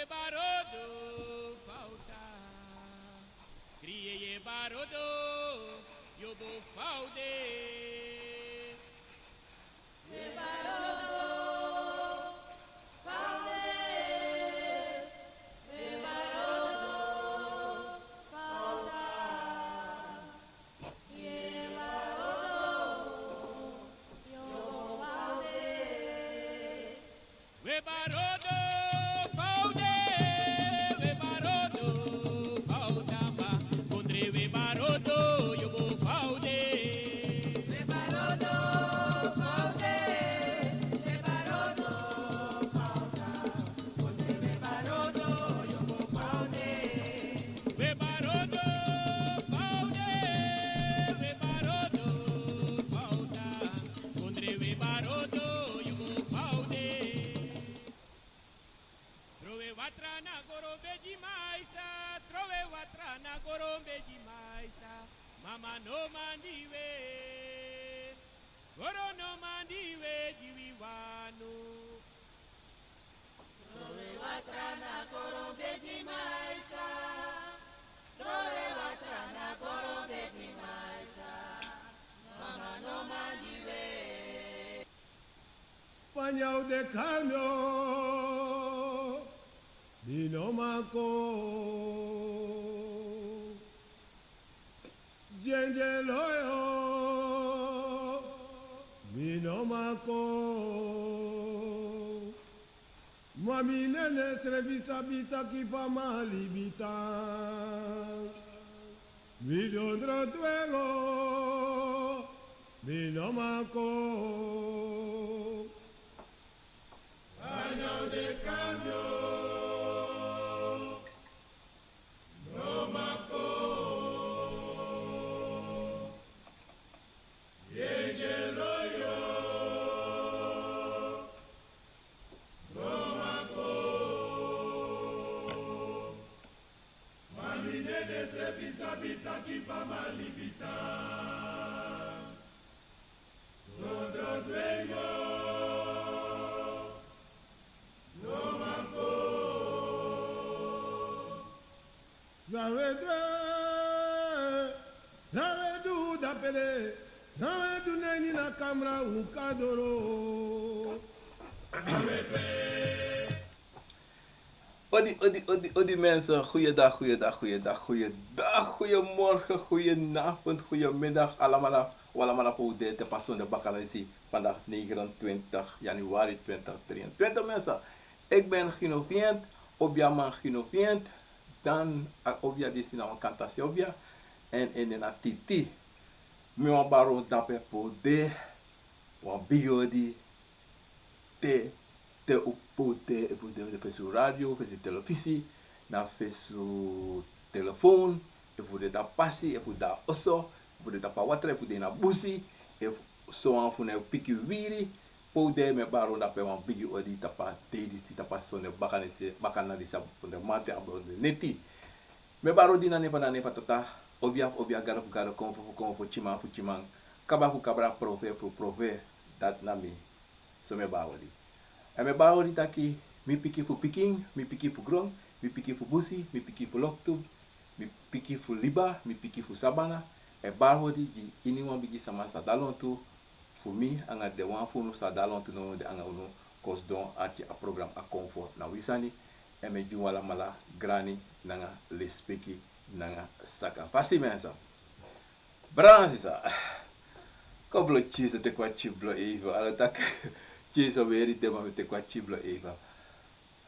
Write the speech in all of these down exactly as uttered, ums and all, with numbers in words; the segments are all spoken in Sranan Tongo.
Barodo fauta. Kriye ye barodo, yobo faude. We barodo faude. We barodo fauta. Ye barodo, yobo faude. We barodo faude, we barodo fautamba. Kondre we barodo, yobo faude. We barodo faude, we barodo fauta. Kondre we barodo, yobo faude. We barodo faude, we barodo fauta. Kondre we barodo, yobo faude. Trowe watra na goro bedi maisa, trowe watra na goro bedi maisa. Mama no mandi we, goro no mandi we, di wi wanu. Trowe watra na goro bedi maisa. Trowe watra na goro bedi maisa. Mama no mandi we. Panya u de kalmio, mi no mako. Djendje loyo, mi no mako. Mami nene srefi sabi taki fa mi libi tan. Mi dondro dwengo, mi no mako. Anyo de cambio. No mako. Yeye loyo. No mako. Mami nene srefi sabi taki fa mi libi tan. Dondro dwengo. Sawedu, sawedu dapele, sawedu neni na kamra unkadoro. Odi, odi, odi, odi mensen. Goeiedag, goeiedag, goeiedag, goeiedag, goeiemorgen, goedenavond, goeiemiddag, alamala, walamala pou de te pason de bakanisi. Vandaag negenentwintig januari twintig drieëntwintig mensen. Ik ben Gino Vient, obia man Gino Vient, dan a obia disi na wan kantasi obia, en en na titi. Mi wan baro dape pou de, wan bigi odi, te, te u pote, efu de, de fesi radio, fesi telefisi, na fesi telefon, efu de da pasi, efu da oso, efu de da pa watra, efu de na busi, efu so wan fu na piki wiri, pou de mi e bari dape wan bigi odi tapu a dei disi, tapu a sonde bakana disi, bakana disi a sonde manti, a sonde neti. Mi e bari odi na nen fu, na nen fu Tata, obia fu obia, gado fu gado, konfo fu konfo, tyiman fu tyiman, kabra fu kabra, profe fu profe, dati na mi. So mi e bari odi. Èn mi e bari odi taki, mi piki fu pikin, mi piki fu gron, mi piki fu busi, mi piki fu loktu, mi piki fu liba, mi piki fu sabana, e bari odi gi iniwan bigi sama sa de lontu fu mi, anga den wan fu unu sa de lontu now de anga unu, kon sidon ati a program a Konfo na wi sani, èn mi e gi un alamala grani nanga lespeki nanga sakafasi, mensen. Brada nanga sisa, kon blo tyi so teki wan tyi blo even. Ala taki tyi so mi e yere den, ma mi teki wan tyi blo even.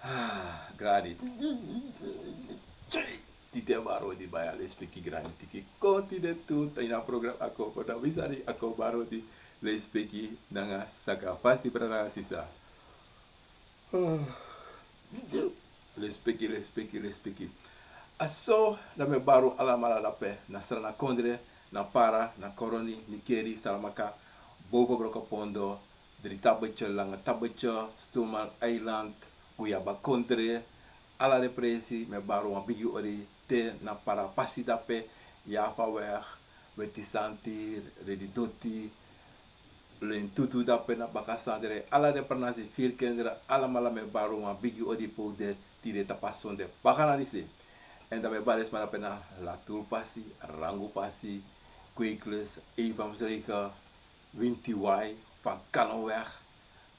Ah, grani. Tide bari odi, baya lespeki, grani, tiki kon tide tu ini a program a Konfo na wi sani, a kon bari odi, lespeki nanga sakafasi, brada nanga sisa. Ah. Lespeki, lespeki, lespeki. A so dan mi e bari un alamala dape na Sranan kondre, na Para, na Koroni, Nickerie, Saramacca, Boven Brokopondo, Drie Tabetje, Lange Tabetje, Stoelman Eiland, Guyaba kondre, ala den presi mi e bari un wan bigi odi, te na Para pasi dape, Javaweg, Weti Santi, Redi Doti, Len tutu dape na baka sandre, ala den pranasi firi kendra, alamala mi e bari wan bigi odi pe un de tide tapu a sonde baka na disi. Èn dan mi e bari den sma dape na Latour Pasi, Rangu Pasi, Kweklus, Evansregen, Wintiwai, Van Kannenweg.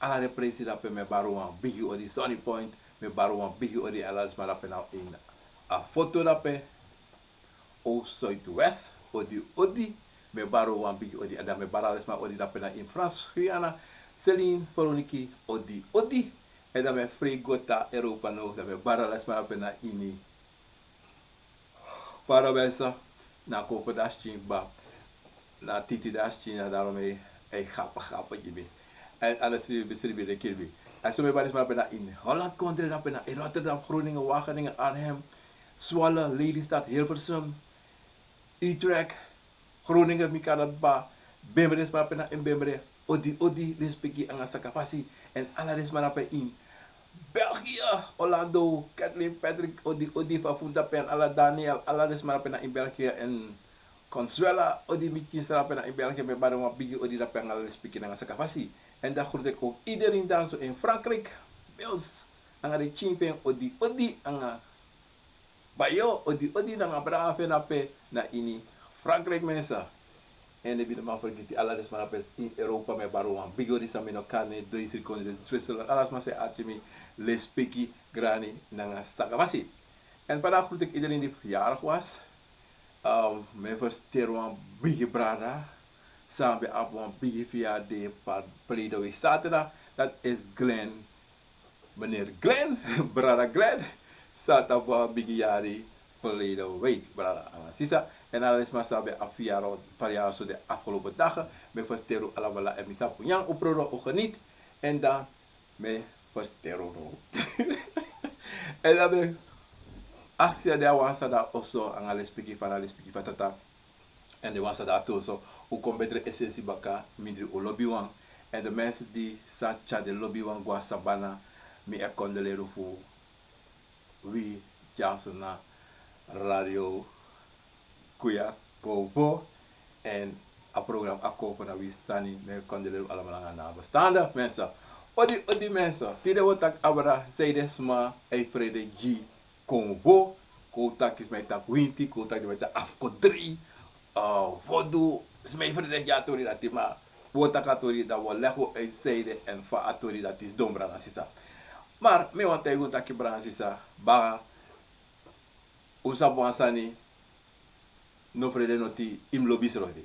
Ala den presi dape mi e bari wan bigi odi, Sunny Point, mi e bari wan bigi odi, ala den sma dape na ini a foto dape. O Zuidwest, odi odi, mi e bari wan bigi odi. Èn dan mi e bari ala den sma odi dape na ini Frans Guyana, Celine, Veroniki, odi odi. Èn dan mi e frei go na Europa now, dan mi e bari ala den sma dape na ini Paradise, na Kopo Dastin, ba, na Titi Dastin, na daarom hij, hij grappig, grappig, Jimmy. En alles die bescribi de kirbi. En so mi e bari den sma dape na ini Holland Country, dape na ini Rotterdam, Groningen, Wageningen, Arnhem, Zwolle, Lelystad, Hilversum, Utrecht, Groningen, mi kan dat ba, Bemre, den sma dape na ini Bemre, odi odi, respeki anga sakafasi, èn ala den sma dape ini België, Orlando, Kathleen, Patrick, odi odi, Fafunta, Pen, ala Daniel, ala den sma dape na ini België, èn Consuela, odi mi pikin sma dape na ini België, mi e bari wan bigi odi dape anga ala respeki nanga sakafasi. Èn dan groet ik ook iedereen daar zo in Frankrijk, Beels, anga den pikin fu en, odi odi, anga Bayo, odi odi, nanga brada fu en dape na ini Frankrijk, mensen. Èn den bideman fergiti ala den sma dape in Europa, mi e bari wan bigi odi san mi no kan doi seconden, Zwitserland, ala sma san e arki mi, respeki, grani nanga sakafasi. En vandaag groet ik iedereen die verjaardag was. Um, mi e ferseri wan bigi brada san ben abi wan bigi verjaardag verleden week zaterdag. Dat is Glenn. Meneer Glenn, brada Glenn, san tapu a bigi yari verleden week, brada anga sisa. En ala den sma san ben abi verjaardag, verjaardag so de afgelopen dagen. Mi e ferseri un alamala, èn mi sabi un nyan, un prodo, un geniet. En dan mi e ferseri un now. En dan mi e aksi a de a wan san de na oso, anga lespeki fu a, lespeki fu a tata. Èn den wan san de na oso, un kon betre esensi baka, mindri un lobiwan. Èn den mensen di sa tyari den lobiwan go na sabana, mi e kondoleri fu wi dyaso na Radio Koya Kopo. Èn a program Akopo na wi sani, mi e kondoleri un alamala nanga na bestaande mensen. Odi odi mensen, tide un o taki abra san ede sma e frede gi. Konbo, kon un taki sma e taki winti, kon un taki sma e taki afkodri, eh, vodu, sma e frede gi a tori dati, ma un o taki a tori, dan un o leg un uit san ede èn fa a tori dati sidon, brada nanga sisa. Maar mi wani taigi un taki, brada nanga sisa, baka, un sabi wan sani, no frede noti, yu mus lobi yusrefi.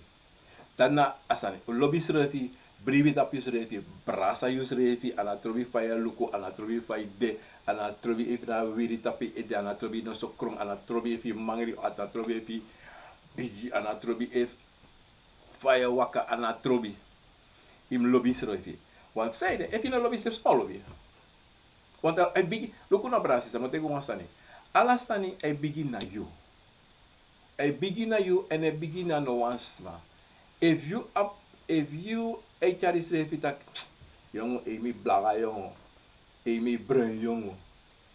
Dati na a sani, un lobi yusrefi, bribi tapu yusrefi, brasa yusrefi, a no trobi fa yu e luku, a no trobi fa yu de, a no trobi efu na wiri tapu yu ede, a no trobi yu noso kron, a no trobi efu yu mangri, a no trobi efu yu bigi, a no trobi efu fa yu e waka, a no trobi. Yu mus lobi yusrefi. Want san ede, efu yu no lobi yusrefi, san yu o lobi? Want a e bigin, luku na, brada nanga sisa, mi o taigi un wan sani. Ala sani e bigin na yu. A e bigin na yu èn a e bigin na no wan sma. Efu yu abi, efu yu e tyari yusrefi taki, yongu, ei mi blaka yongu, ei mi brun yongu,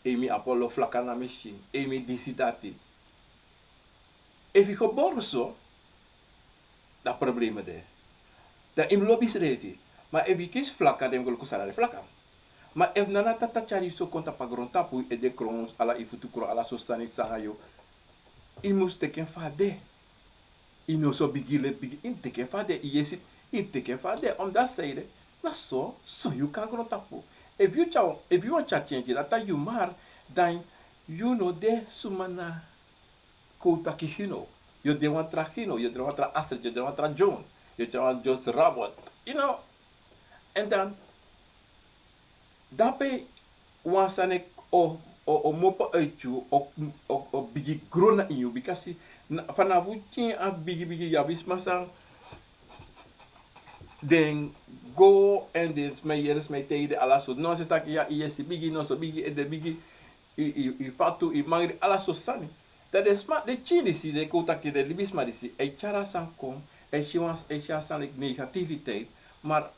ei mi abi olo flaka na mi skin, ei mi disi dati. Efu yu gebore so, dan problema de. Dan yu mus lobi yusrefi. Ma efu yu kisi flaka, dan yu mus go luku san na den flaka. Ma efu na a tata tyari yu so kon tapu a grontapu, yu ede kron, ala yu futu kron, ala so sani san na yu, yu mus teki en fa a de. Yu noso bigi, leti bigi, yu mus teki en fa a de, yu yesi, yu mus teki en fa a de, omdat san ede, na so, so yu kon na grontapu. Efu yu tyari, efu yu wani tyari change, dati na yu, maar dan yu no de suma na, kon un taki, Gino. Yu o de wan tra Gino, yu o de wan tra Astrid, yu o de wan tra John, yu o de wan George Robert, you know. En dan, dape wan sani o, o, o mopo uit yu, o, o, o bigin gro na ini yu, bikasi na, fanafu yu pikin a bigi bigi, yu abi sma san den go èn den sma e yere, sma e taigi den ala sortu nonsens taki, ya, yu yesi bigi, noso bigi, ede bigi, yu, yu, yu fatu, yu mangri, ala sortu sani. Dan den sma, den pikin disi, den kon un taki den libisma disi, e tyari a sani kon, e si wan, e si a sani leki negativiteit, maar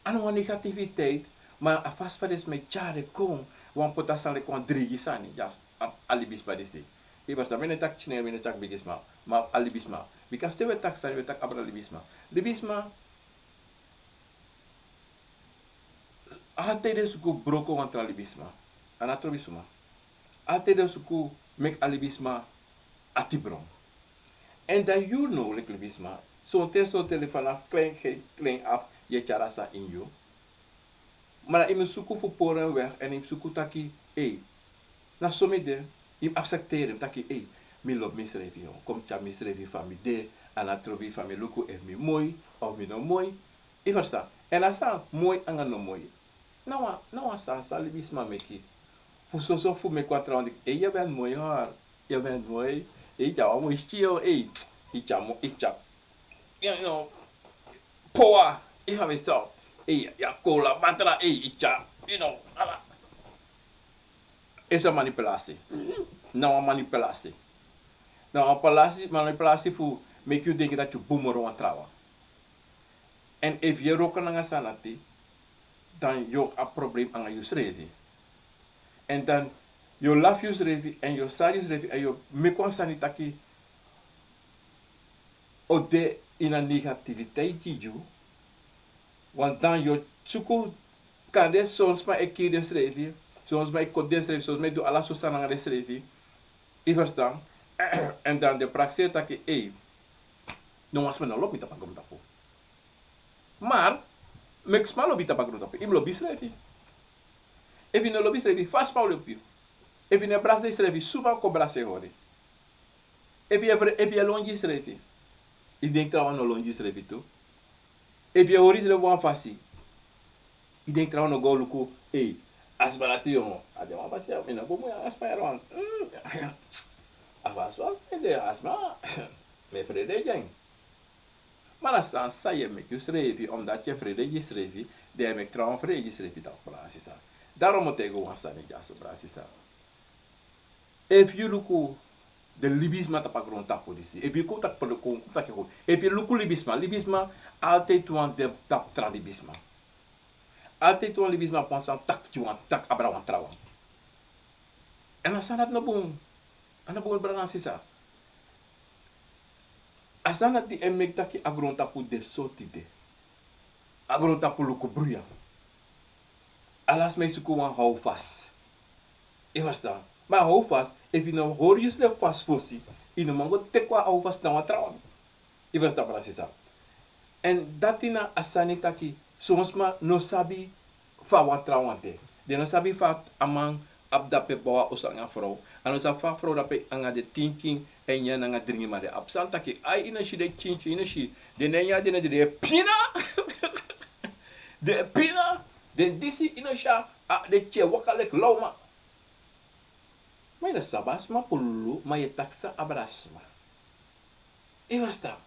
a no wan negativiteit, maar a fasi fa den sma e tyari en kon, wani poti a sani leki wan dreigi sani, ya, a, a libisma disi. Yu ferstan, mi no e taki pikin, mi no e taki bigisma, ma a libisma. Bikasi te wi e taki sani, wi e taki abra libisma. Libisma, Altijd den suku broko wan tra libisma. A no trobi suma. Altijd den suku meki a libisma ati bron. Èn dan yu no leki libisma. Sonten sonten leki vanaf klein, klein af yu e tyari a sani ini yu. Ma dan yu mus suku fu pori en weg èn yu mus suku taki, ei, na so mi de. Yu mus aksepteri en taki, ei, mi lobi misrefi, kon mi tyari misrefi fa mi de. A no trobi fa mi luku, efu mi moi of mi no moi. Yu ferstan? Èn a sani moi anga no moi, na wan, na wan sani san libisma meki. Fu soso fu meki wan trawan taki, ei, yu ben moi, hori. Yu ben moi. Ei, yu tyari wan moi sti, ei. Yu tyari moi, yu tyari, yu no, power. Yu ferstan? Ei, yu a kola batra, ei, yu tyari, yu no, ala. Ese manipulasi. Na wan manipulasi. Na wan palasi, manipulasi fu meki yu denki dati yu bun moro wan trawan. Èn efu yu e wroko nanga sani dati, dan yu o abi problem anga yusrefi. Èn dan yu o lafu yusrefi èn yu o sari yusrefi èn yu o meki wan sani taki o de ini a negativiteit gi yu. Want dan yu o suku, kande son sma e kiri densrefi, son sma e koti densrefi, son sma e du ala sortu sani nanga densrefi. Yu ferstan? Èn dan den prakseri taki, ei, no wan sma no lobi mi tapu a grontapu. Mar meki sma lobi yu tapu a grontapu, yu mus lobi yusrefi. Efu yu no lobi yusrefi, fa sma o lobi yu? Efu yu no e brasi yusrefi, suma o kon brasi yu hori? Efu yu e fre-, efu yu e longi yusrefi, yu denki trawan no longi yusrefi tu? Efu yu e hori yusrefi wan fasi, yu denki trawan no go luku, ei, a sma dati, yongo, a de wan fasi ya, mi no bun mu yere a sma yere wan. Mm, a fasi wan, mi de a sma, mi e frede gi en. Ma na sani san yu e meki yusrefi, omdat yu e frede gi yusrefi, dan yu e meki trawan frede gi yusrefi, dan brada sisa. Daarom mi o taigi wan sani dyaso, brada sisa. Efu yu luku den libisma tapu a grontapu disi, efu yu kon taki, kon taki, efu yu luku libisma, libisma altijd wani de tapu tra libisma. Altijd wan libisma abi wan sani taki gi wan, taki abra wan trawan. Èn a sani dati no bun. A no bun, brada nanga sisa. A sani dati e meki taki a grontapu de so tide. A grontapu luku bruya. Ala sma e suku wan houvast. Yu ferstan? Ma a houvast, efu yu no hori yusrefi fasi fosi, yu no man go teki wan houvast na wan trawan. Yu ferstan, brada sisa? Èn dati na a sani taki son sma no sabi fa wan trawan de. Den no sabi fa a man abi dape bow a oso nanga frow. A no sabi fa frow dape nanga den tinkin èn nyan nanga dringi. Ma den abi sani taki, ai, yu no si den tinkin, yu no si. Den no e nyan, den no e dringi, den e pina. Den e pina. Den disi, yu no si a, a, den tyari waka leki lawman. Ma yu no sabi a sma pululu, ma yu e taki san abra sma. Yu ferstan?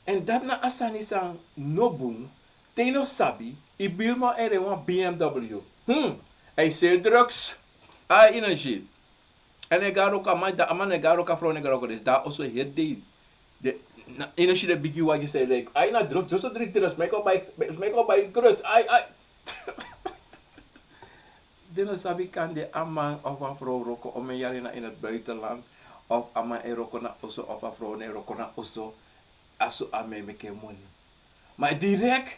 Èn dati na a sani san no bun. Te yu no sabi, yu birman e reni wan B M W. Hmm. A e seri drugs. Ai, yu no si. Èn a e go wroko, a man, a man e go wroko, a frow e go wroko, den de a oso heri dei. Den, na, yu no si den bigi wagi san e leki. Ai, na drugs, drugs, drugs, drugs, sma e kon bai, sma e kon bai drugs. Ai, ai. Den no sabi, kande a man of a frow wroko omeni yari na ini a buitenland, of a man e wroko na oso of a frow no e wroko na oso, a so a man e meki en moni. Ma direct,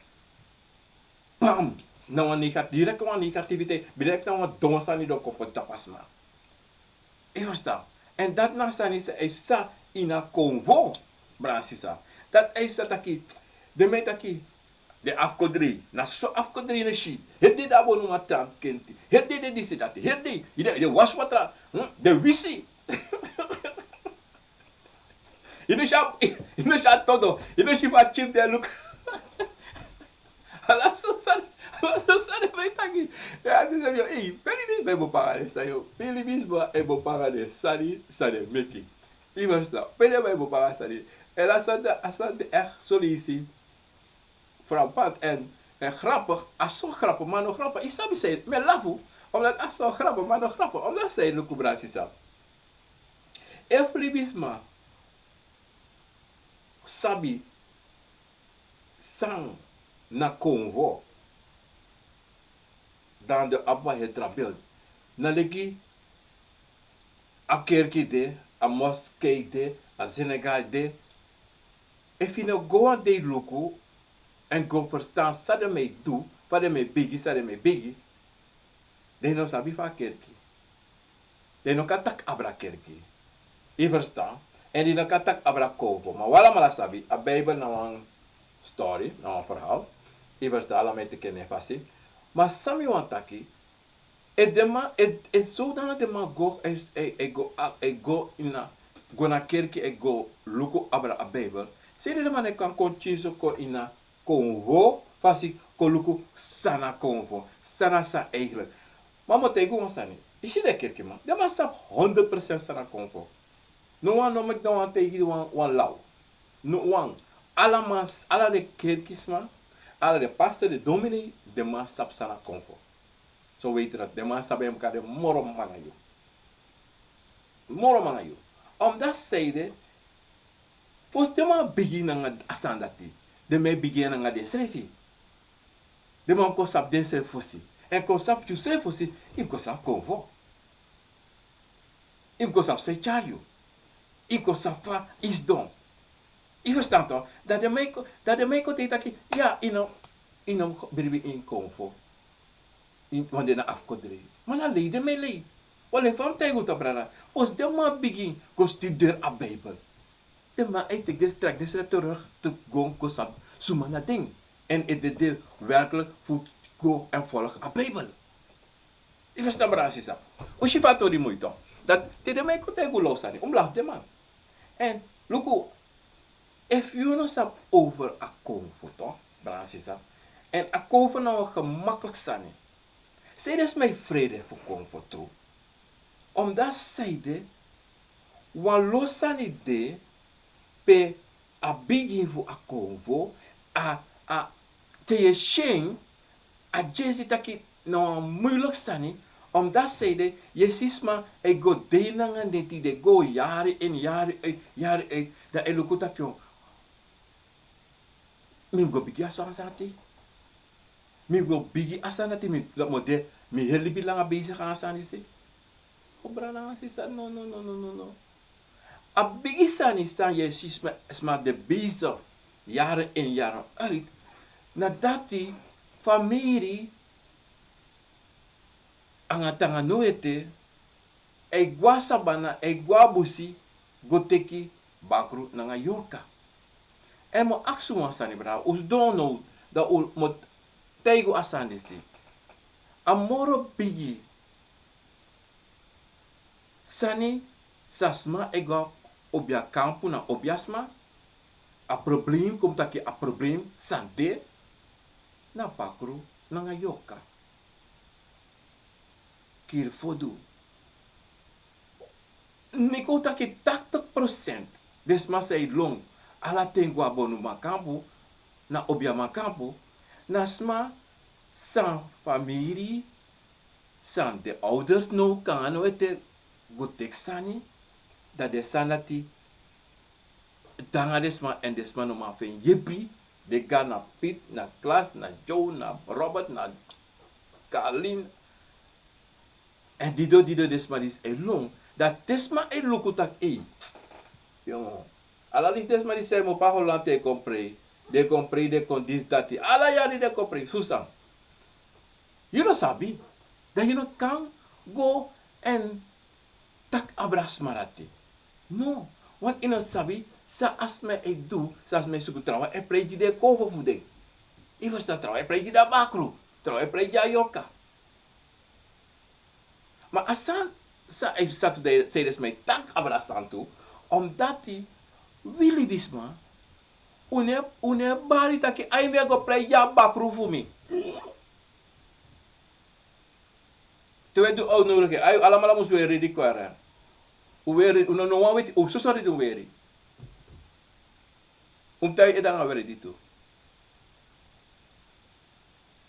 bam, na wan nega-, direct wan negativiteit, direct na wan don sani di o kon poti tapu a sma. Yu ferstan? Èn dati na a sani san e psa ini a konfo, brada sisa. Dati e psa taki, den man e taki, den afkodrei, na so afkodrei, yu no si. Heri dei den abi wan numa tan kenti. Heri dei den disi dati. Heri dei, yu no, yu no wasi watra. Hmm? Den wisi. Yu no si a, yu no si a todo. Yu no si fa a chief de e luku. Ala so sani, ala so sani mi e taki. Ya, a sani, yo, ei, pe libisma e bo panga den sani, yo. Pe libisma e bo panga den sani san den meki. Yu ferstan? Pe den man e bo panga sani. Èn a sani, a sani de echt so leisi frappant èn, èn grappig, a so grappig, ma a no grappig. Yu sabi san, mi e lafu, omdat a so grappig, ma a no grappig, omdat san, luku, brada sisa. Efu libisma sabi san na konfo, dan den o abi wan heri tra beeld. Na leki a kerki de, a moskee de, a synagoge de. Efu yu no go wan dei luku èn go ferstan san den man e du, fa den mi e begi san den mi e begi, den no sabi fu a kerki. Den no kan taki abra kerki. Yu ferstan? Èn den no kan taki abra konfo. Ma wi alamala sabi a Bijbel na wan stori, na wan verhaal. Yu ferstan? Ala mi e teki en na en fasi. Ma san mi wani taki, efu den man, efu, efu sowdana den man go, e, e, e go, a, e go ini a, go na kerki, e go luku abra a Bijbel, seni den man no e kan kon tyinso kon ini a konfo fasi kon luku san na konfo, san na san eigenlijk. Ma mi o taigi wan sani. Yu si den kerkiman, den man sabi honderd procent san na konfo. No wan no meki den wan taigi wan, wan law. No wan. Ala man, ala den kerkisma, ala den pastor, den dominee, den man sabi san na konfo. So weet dat, den man sabi en, kan den moro man nanga yu. Moro man nanga yu. Omdat zij de, fosi den man bigin nanga a sani dati, den man e bigin nanga densrefi. Den man kon sabi densrefi fosi. Èn kon sabi yusrefi fosi, yu kon sabi konfo. Yu kon sabi san e tyari yu. Yu kon sabi fa yu sidon. Yu ferstan toch? Dan den man e kon, dan den man e kon taigi taki, ya, yu no, yu no bribi ini konfo. Ini, want den na afkodrei. Ma na lei den man e lei. Wan lei fa mi taigi un toch, brada. Fosi den man bigin go studeri a Bijbel, den man e teki den strak, den strak terug te go, go sabi suma na den. Èn efu den de werkelijk fu go èn volg a Bijbel. Yu ferstan, brada, sisa? Un si fa a tori moi toch? Dati te den man e kon taigi un law sani, un mus lafu den man. Èn luku, efu yu no sabi over a konfo toch, brada, sisa, èn a konfo na wan gemakkelijk sani, sanede sma e frede fu konfo tru? Omdat sanede wan lo sani de pe a bigin fu a konfo, a, a, te yu e si en, a dyesi taki na wan moeilijk sani, omdat sanede yu e si sma e go dei nanga neti, den go yari in, yari uit, yari uit, dan e luku taki, o, mi mus go bigin a sani dati. Mi go bigin a sani dati, mi, mi o de, mi heri libi langa bezig nanga a sani disi. O brada nanga sisa, no, no, no. A bigi sani san yu e si sma, sma de bezig, yari in, yari uit, na dati famiri anga tanga no ete, e gwe na sabana, e gwe na busi, go teki bakru nanga yorka. Èn mi o aksi un wan sani, brada, un sidon now, dan un mu taigi un a sani disi. A moro bigi sani san sma e go na obiakampu, na obiasma, a probleem, kon mi taki a probleem san de, na bakru nanga yorka. Kiri fodu. Mi kon taki tachtig procent den sma san e lon ala ten go na bonuman kampu, na obiaman kampu, na sma san famiri, san den ouders no kan no ete go teki sani, dan den sani dati de nanga den sma èn den sma no man feni yepi. Den go na Piet, na Klaas, na Joe, na Robert, na Carlin. Èn dido, dido den sma disi e lon. Dan te sma e luku taki, ei, yongo, ala disi den sma disi e mu pa Holland e kon prei. Den kon prei, den kon disi dati. Ala yari den kon prei. Susan, yu no sabi. Dan yu no kan go èn taki abra sma dati. No, want yu no sabi san a sma e du, san a sma e suku. Trawan e prei gi den konfo fu den. Yu ferstan? Trawan e prei gi den a bakru. Trawan e prei gi a yorka. Ma a sani san e sa tu, sanede sma e taki abra sani tu, omdati wi libisma, un no e, un no e bari taki, ai, mi e go prei gi a bakru fu mi. Te un e du uitnodiging, ai, alamala mus weri redi kon. Un weri, un no, no wan weti, un soso redi un weri. Un mus tyai ede nanga weri redi tu.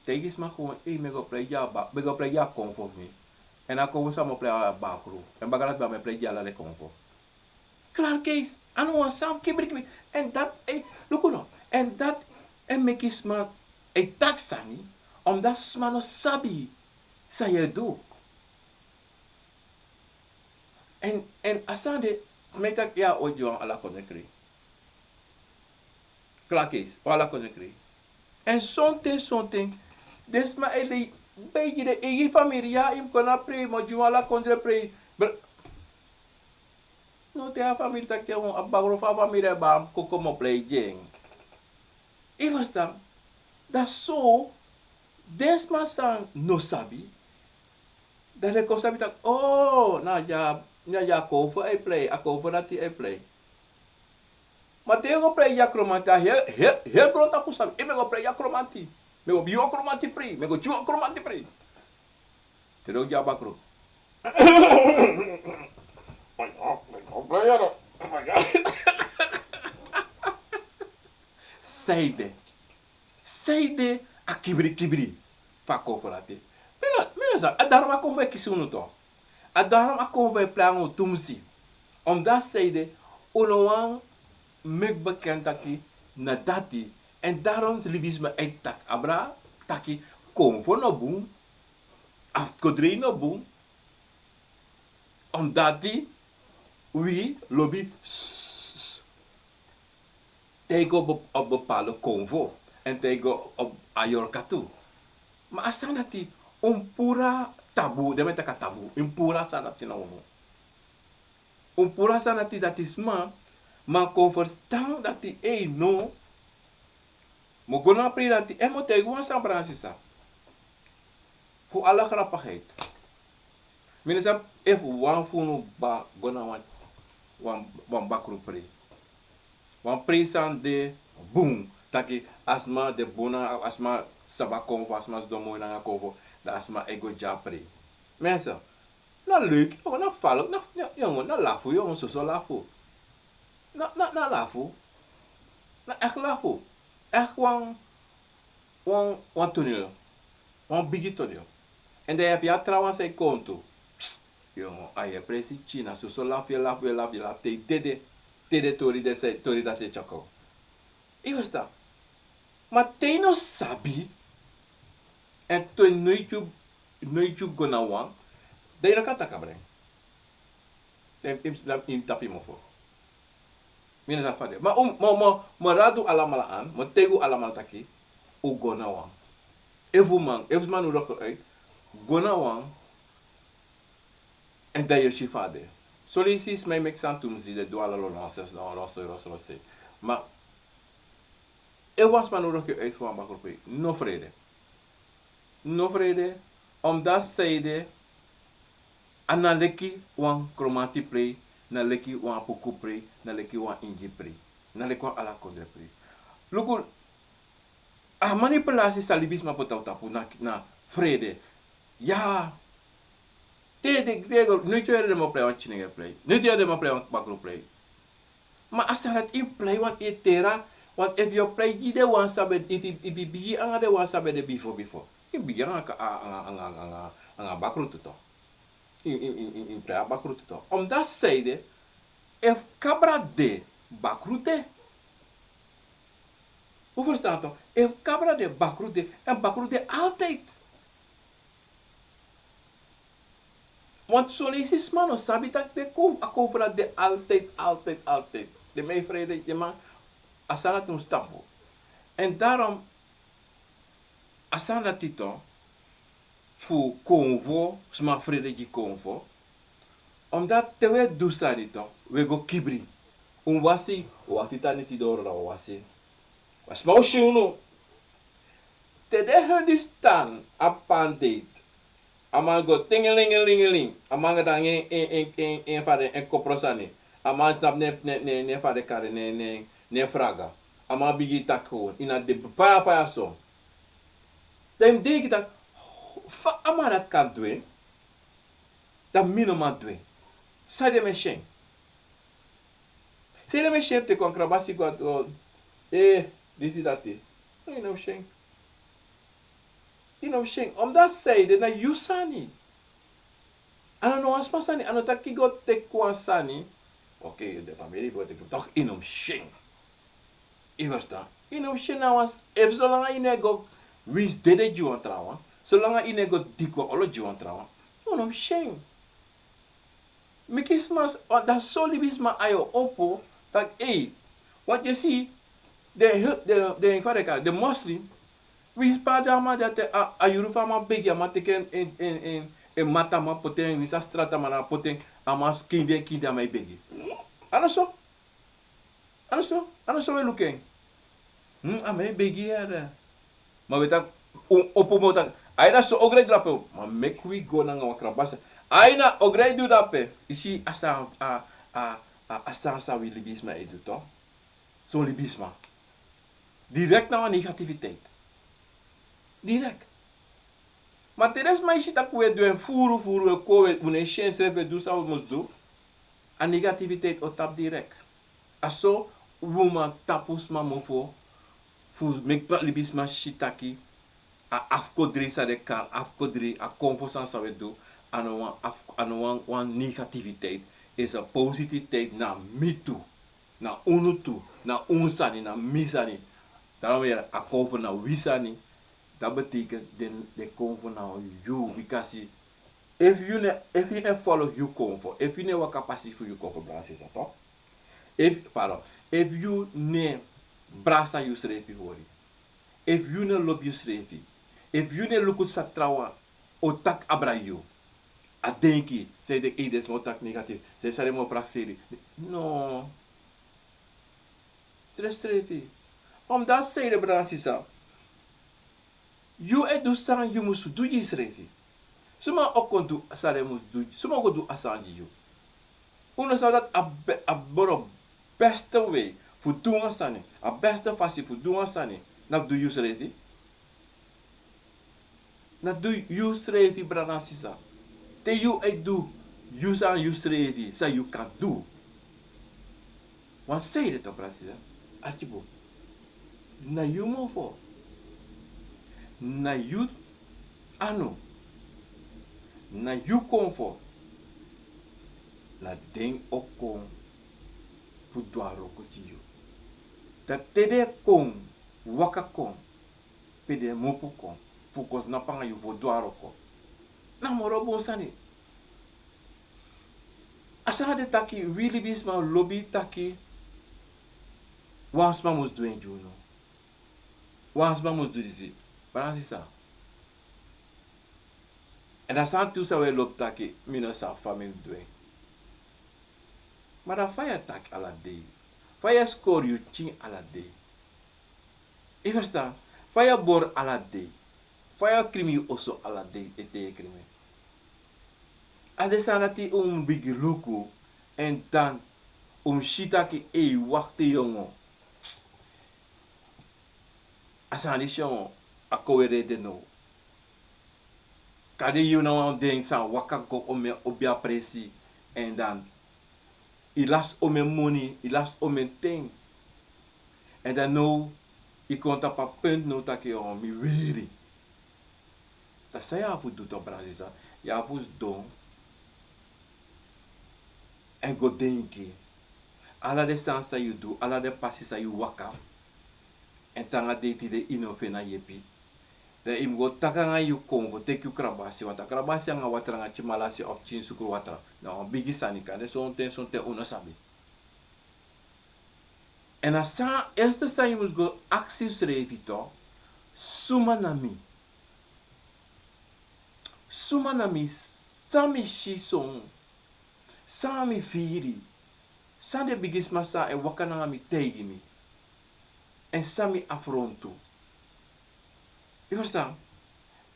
Taigi sma gewoon, ei, mi e go prei gi a ba, mi e go prei gi a konfo fu mi. Èn a konfo san mi o prei, a bakru. Èn baka dati mi e prei gi ala den konfo. Klaar, keis. A no wan sani fu kibri kibri. Èn dati e, luku no. Èn dati e meki sma e taki sani, omdati sma no sabi san yu e du. Èn, èn a sani de, mi e taki ya, o gi wan ala konekri. Klaar, keis, o ala konekri. Èn sonten, sonten, Den sma e lei, bei gi den eigi famiri, ya, yu mus kon na prei, yu mus gi wan ala kondre prei. No, te a famiri taki, a bakru fu a famiri e bari kokomo prei gi en. Yu ferstan? Dan so den sma san no sabi, dan den kon sabi taki, o, na dya, na dya a kowfu e prei, a kowfu dati e prei. Ma te yu go prei gi a kromanti, a heri, heri, heri grontapu sabi, e, mi e go prei gi a kromanti. Mi e go gi wan kromanti prei, mi e go gi wan kromanti prei. Te den o gi a bakru. Sanede? Sanede a kibri kibri fu a kowfu dati? Mi no, mi no sabi, a daron a kowfu e kisi unu tu. A daron a kowfu e prei nanga unu tumsi. Omdat sanede, un no wani meki bekend taki na dati. En daron libisma e taki abra, taki kowfu no bun, afkodrei no bun. Omdat wi lobi s-, s-, s-, te yu go op, op bepaalde kowfu, en te yu go op a yorka tu. Ma a sani dati, un puru a tabu, den mi e taki a tabu, un puru a sani dati na unu. Un puru a sani dati, dati sma man kon ferstan dati, ei, no. Mi o go na a prei dati, en mi o taigi wan sani, brada nanga sisa. Fu ala grapigheid. Mi no sabi efu wan fu unu kba go na wan, wan, wan bakru prei. Wan prei san de bun. Taki a sma de bun nanga, a sma sabi a kowfu, a sma sidon moi nanga kowfu, dan a sma e go gi a prei. Mensen, na leuk, yongo, na falek, na, na, yongo, na lafu, yongo, soso lafu. Na, na, na lafu. Na echt lafu. Echt wan, wan, wan toneel. Wan bigi toneel. En dan yu abi a trawan san e kon tu. Yongo, a yu e presi tyari na soso lafu, yu e lafu, yu e lafu, yu e lafu, te yu dede. Te den tori de se, tori dati e tyari kon. Yu ferstan? Ma te yu no sabi, en te noiti yu, noiti yu go na wan, dan yu no kan taki abra en. Dan yu, yu, yu mus tapu yu mofo. Mi no sabi fa a de. Ma un, ma, ma, ma, mi o radu alamala an, mi o taigi un alamala taki, un go na wan. Efu un man, efu sma no loko uit, go na wan, en dan yu o si fa a de. Son leisi sma e meki sani tumsi, den du ala lo nonsens, no, roso, roso, roso. Ma efu wan sma no loko uit fu wan bakru prei, no frede. No frede, omdat sanede, a no leki wan kromanti prei, no leki wan apuku prei, no leki wan ingi prei, no leki wan ala kondre prei. Luku, a manipulasi san libisma poti na tapu na, na frede. Ya. Te den, den go, noiti yu o yere den man prei wan tyinenge prei. Noiti yu o yere den man prei wan bakru prei. Ma a sani dati yu prei, want yu e tera, want efu yu o prei gi den wan san ben, efu, efu yu bigin nanga den wan san ben de bifo, bifo. Yu bigin nanga, nanga, nanga, nanga, nanga bakru tu. Yu, yu, yu, yu, yu prei a bakru tu. Omdat sanede, efu kabra de, bakru de. Un ferstan toch? Efu kabra de, bakru de, en bakru de altijd. Want son leisi sma no sabi taki den kon, a kowfu dati de altijd, altijd, altijd. Den man e frede, den man, a sani dati mus tapu. En daarom, a sani dati toch, fu kowfu, sma frede gi kowfu. Omdat te wi e du sani toch, wi e go kibri. Un wasi, un wasi tani tidoro, dan un wasi. Wan sma o si unu. Te den Hindustan, a pan date. A man go tingelingelingeling. A man go dan en, en, en, en, en fa den, en kopro sani. A man snapu ne, ne, ne, ne fa den kari, ne, ne, ne fraga. A man bigin taki gewoon. Ini a de faya faya so. Dan yu mus denki taki, fa a man dati kan du en, dan mi no man du en. San den mi e si en? San den mi e si en te kon krabasi go a, e, disi dati. No, yu no mus si en. Yu no mus si en. Omdat sanede na yu sani. A no, no wan sma sani, a no taki go teki wan sani. Oké, den famiri fu go teki, toch yu no mus si en. Yu ferstan? Yu no mus si en na wan, efu solanga yu no e go winsi dede gi wan trawan, solanga yu no e go diki wan olo gi wan trawan, yu no mus si en. Meki sma, dan so libisma ai o opo, taki, ei, want yu e si, den, den, den, fa den e kari, den moslim, Wi spa de a man di a te a, a yuru fu a man begi, a man teki en, en, en, en, en mata, a man poti en, wi sa strata man, a poti en, a man kindi en, kindi, a man e begi. A no so. A no so, a no so wi e luku en. Hmm, a man e begi yere. Ma wi e taki, un opo moto taki, a ini a so ogri e drape. Ma meki wi go nanga wan krabasi. A ini a ogri e du drape. Yu si a san, a, a, a, a san san wi libisma e du toch. Son libisma. Direct na wan negativiteit. Direct. Ma te den sma e si taki wi e du en furu furu, wi e kon, wi e, wi no e si ensrefi, wi e du san wi mus du. A negativiteit o tapu direct. A so wi man tapu sma mofo, fu meki libisma si taki a afkodri san den e kari afkodri, a konfo sani san wi e du, a no wan af-, a no wan, wan negativiteit. Is a positiviteit na mi tu, na unu tu, na un sani, na mi sani. Daarom yere a konfo na wi sani. Dat betekent den, den konfo na yu, bikasi efu yu no, efu yu no e follow yu konfo, efu yu no e waka pasi fu yu konfo, brada sisa, toch? Efu, pardon, efu yu no e brasa yusrefi hori, efu yu no e lobi yusrefi, efu yu no e luku san trawan o taki abra yu, a denki, san yu denki, ei, den sma o taki negatief, san yu sa de mus prakseri. No. Srefsrefi. Omdat san ede, brada sisa, yu e du san yu mus du gi yusrefi. Suma o kon du san den mus du, suma o kon du a sani gi yu? Un no sabi dati a be-, a moro beste wei fu du wan sani, a beste fasi fu du wan sani, na fu du yusrefi? Na du yusrefi, brada nanga sisa. Te yu e du yu sani yusrefi, san yu kan du. Wan sani de toch, brada nanga sisa. Arki bun. Na yu mofo. Na yu anu. Na yu konfo. Na den o kon fu du a wroko gi yu. Dan te den kon, waka kon pe den mupu kon, fu kon snapu nanga yu fu du a wroko. Na moro bun sani. A sani de taki wi libisma lobi taki wan sma mus du en gi unu. Wan sma mus du disi. Brada nanga sisa. Èn a sani tu san wi e lobi taki mi no sabi fa mi mus du en. Ma dan fa yu e taki ala dei? Fa yu e skori yu pikin ala dei? Yu e ferstan? Fa yu e bori ala dei? Fa yu e krimi yu oso ala dei, ete yu e krimi? A den sani dati un mus bigin luku, èn dan un mus si taki, ei, wakti yongo. A sani disi yongo, a kon weri ede now. Kande yu na wan den san waka go omeni, obi a presi, èn dan yu lasi omeni moni, yu lasi omeni ten. Èn dan now yu kon tapu a punt now taki, o, mi weri. Dan san yu abi fu du toch, brada nanga sisa? Yu abi fu sidon èn go denki. Ala den sani san yu du, ala den pasi san yu waka, èn te nanga dei tide yu no feni a yepi. Dan yu mus go taki nanga yu konfo, teki yu krabasi watra. Krabasi nanga watra nanga pikin malasi of pikin sukru watra. Na wan bigi sani, kande sonten, sonten un no sabi. Èn a san, eerste san yu mus go aksi yusrefi toch, suma na mi? Suma na mi? San mi si son? San mi firi? San den bigisma san e waka nanga mi taigi mi? Èn san mi afrontu? Yu ferstan?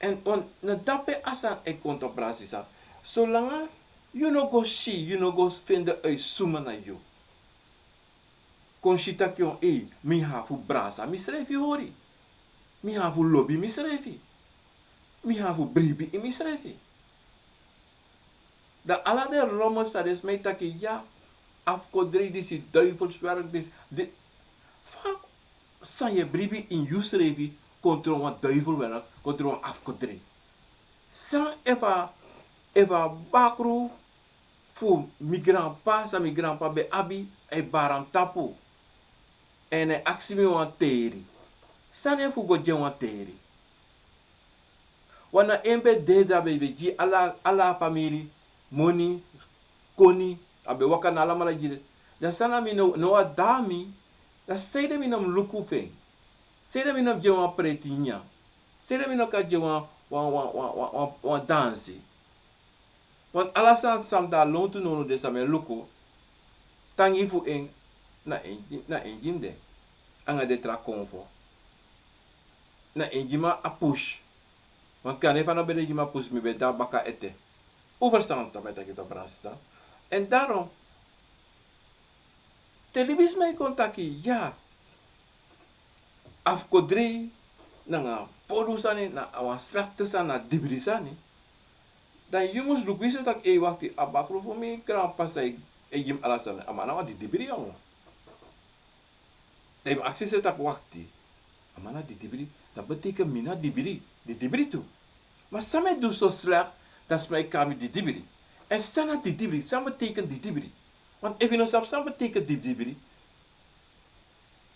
Èn wan, na dape a sani e kon toch, brada nanga sisa. Solanga yu no go si, yu no go fende uit suma na yu. Kon si taki, o, ei, mi abi fu brasa misrefi hori. Mi abi fu lobi misrefi. Mi abi fu bribi ini misrefi. Dan ala den rommel san den sma e taki, ya, afkodrei disi, duivelswerk disi, di, fa san yu e bribi ini yusrefi kon tron wan duivelwerk, kon tron wan afkodrei? San efu a, efu a bakru fu mi granpa, san mi granpa ben abi, a e bari na mi tapu, èn a e aksi mi wan teri? San efu go gi en wan teri? Wan na en ben de, dan a ben gi ala, ala a famiri moni, koni, a ben waka na alamala gi den. Dan san na mi now, now a de na mi, dan sanede mi no mus luku fu en? Sanede mi no mus gi en wan preti nyanyan? Seri mi no kan gi en wan, wan, wan, wan, wan, wan, wan dansi. Want ala sani san mi de a lontu nownow de san mi e luku, tangi fu en na en, na en gi mi de. Anga den tra konfo. Na en gi mi a push. Want kande fa no ben de gi mi a push, mi ben de baka ete. Un ferstan san mi e taki toch, brada, sisa? En daarom, te libisma e kon taki, ya, afkodrei nanga fowtu sani na wan slakti sani, na didibri sani, dan yu mus luku yu so taki, ei, wakti, a bakru fu mi granpapa san e, e gi mi ala sani, a man na wan didibri, yongu. Dan yu mus aksi yu srefi taki, wakti, a man na didibri, dati betekent mi na didibri, didibri tu. Ma san mi e du so slak, dan sma e kari mi didibri. En san na didibri, san betekent didibri? Want efu yu no sabi san betekent didibri,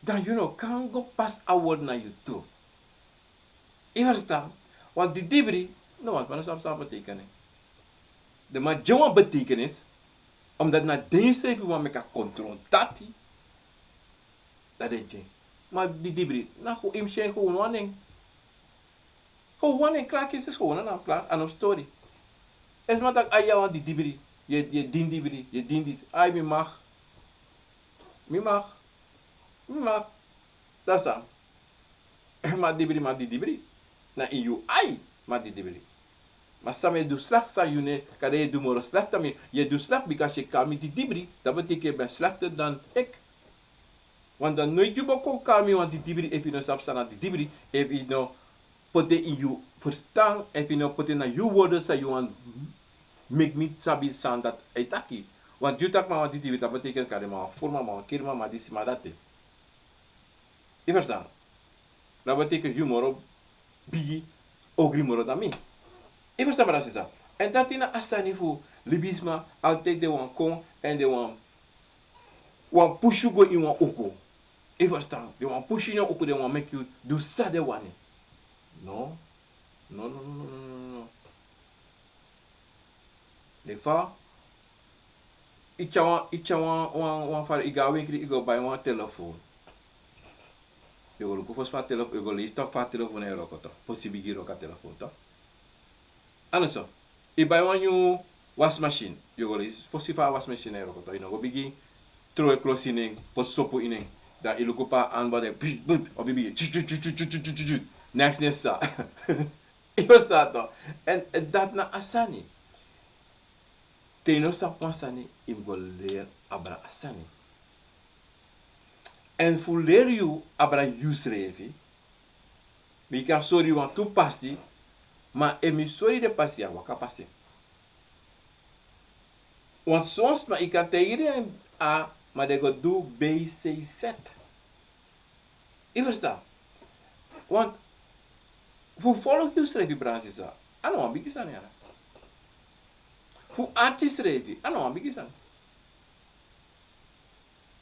dan yu no kan go pas a word na yu tu. Yu ferstan? Want didibri, no wan sma no sabi san a betekent. Den man gi en wan betekenis, omdat na den srefi wan meki a kontrol dati, dan den gi en. Ma didibri, na gewoon, yu mus si en gewoon wan nen. Gewoon wan nen, klaar, kisi, gewoon na, na klaar, a no stori. Efu sma taki, ai, yu na wan didibri, yu e, yu e dini dibri, yu e dini disi, ai, mi mag. Mi mag. Mi mag. Dati san. Ma didibri, ma didibri. Na ini yu ai, ma didibri. Ma san mi e du slak san yu no e, kande yu e du moro slak dan mi, yu e du slak bika yu e kari mi didibri, dati betekent yu ben slakter dan ik. Want dan noiti yu bo kon kari mi wan didibri efu yu no sabi san na didibri, efu yu no poti en ini yu ferstan, efu yu no poti en na yu worden san yu wani meki mi sabi san dati e taki. Want yu taki mi na wan didibri, dati betekent kande mi na wan furu man, mi na wan kiri man, mi na disi, mi na dati. Yu ferstan? Dati betekent yu moro bigi, ogri moro dan mi. Yu ferstan, brada, sisa? En dati na a sani fu libisma, altijd den wani kon, en den wani, wani pusu yu go ini wan uku. Yu ferstan? Den wani pusu yu ini wan uku, den wani meki yu du san den wani. No. No, no, no, no, no, no, no. Leki fa, yu tyari wan, yu tyari wan, wan, wan fara, yu go a winkri, yu go bai wan telefon. Yu go luku fosi fa a telefon, yu go leisi toch fa a telefon e wroko toch. Fosi yu bigin wroko a telefon toch. A no so? Yu bai wan nyun wasmachine, yu go leisi fosi fa a wasmachine e wroko toch. Yu no go bigin trowe klosi ini en, poti sopu ini en. Dan yu luku pe a anba de, bip, bip, o bigin, tju, tju, tju. Next, next, sa. Yu ferstan toch? En, en dati na a sani. Te yu no sabi wan sani, yu mus go leri abra a sani. En fu leri yu abra yusrefi, mi kan sori yu wantu pasi, ma efu mi sori yu den pasi, yu e waka pasi. Want son sma, yu kan taigi den A, ma den go du B, C, Z. Yu ferstan? Want fu folgu yusrefi, brada, sisa, a no wan bigi sani, ya. Fu arki yusrefi, a no wan bigi sani.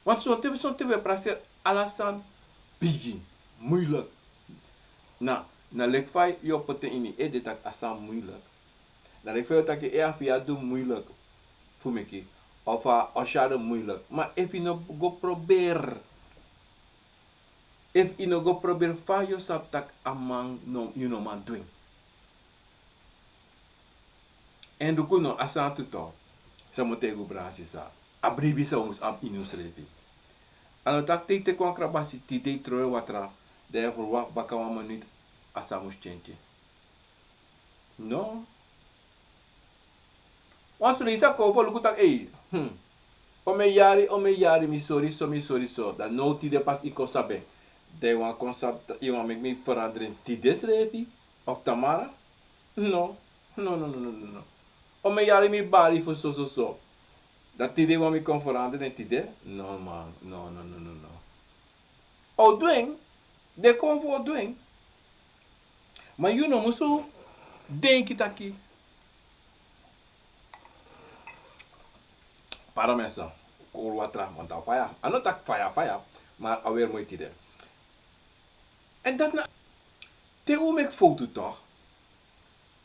Want sonten, sonten wi e prakseri ala sani bigi, moeilijk. Na, na leki fa yu o poti en ini yu ede taki a sani moeilijk. Na leki fa yu o taki, e, a fiya du moeilijk fu meki, of a, a syade moeilijk. Ma efu yu no go proberi, efu yu no go proberi fa yu o sabi taki a man no, yu no man du en. En luku no, a sani tu toch, san mi o taigi un, brada, sisa, a bribi san un mus abi ini unsrefi. A no taki te yu teki wan krabasi tide, yu trowe watra, dan yu e ferwakti baka wan minut a sani mus tyentye. No. Wan srefi sa kon fu luku taki, ei, hmm, omeni yari, omeni yari, mi sori so, mi sori so. Dan now tide pas yu kon sabi en. Dan yu wani kon sabi, yu wani meki mi feranderi en tide srefi, of tamara? No. No, no, no, no, no, no. Omeni yari mi bari fu so, so, so. Dan tide yu wani mi kon feranderi en tide? No, man. No, no, no, no, no. A o du en. Den kon fu o du en. Ma yu no musu denki taki, pardon, mensen, kowru watra, want a faya. A no taki faya, faya, ma a weri moi tide. En dati na, te un meki fowtu toch.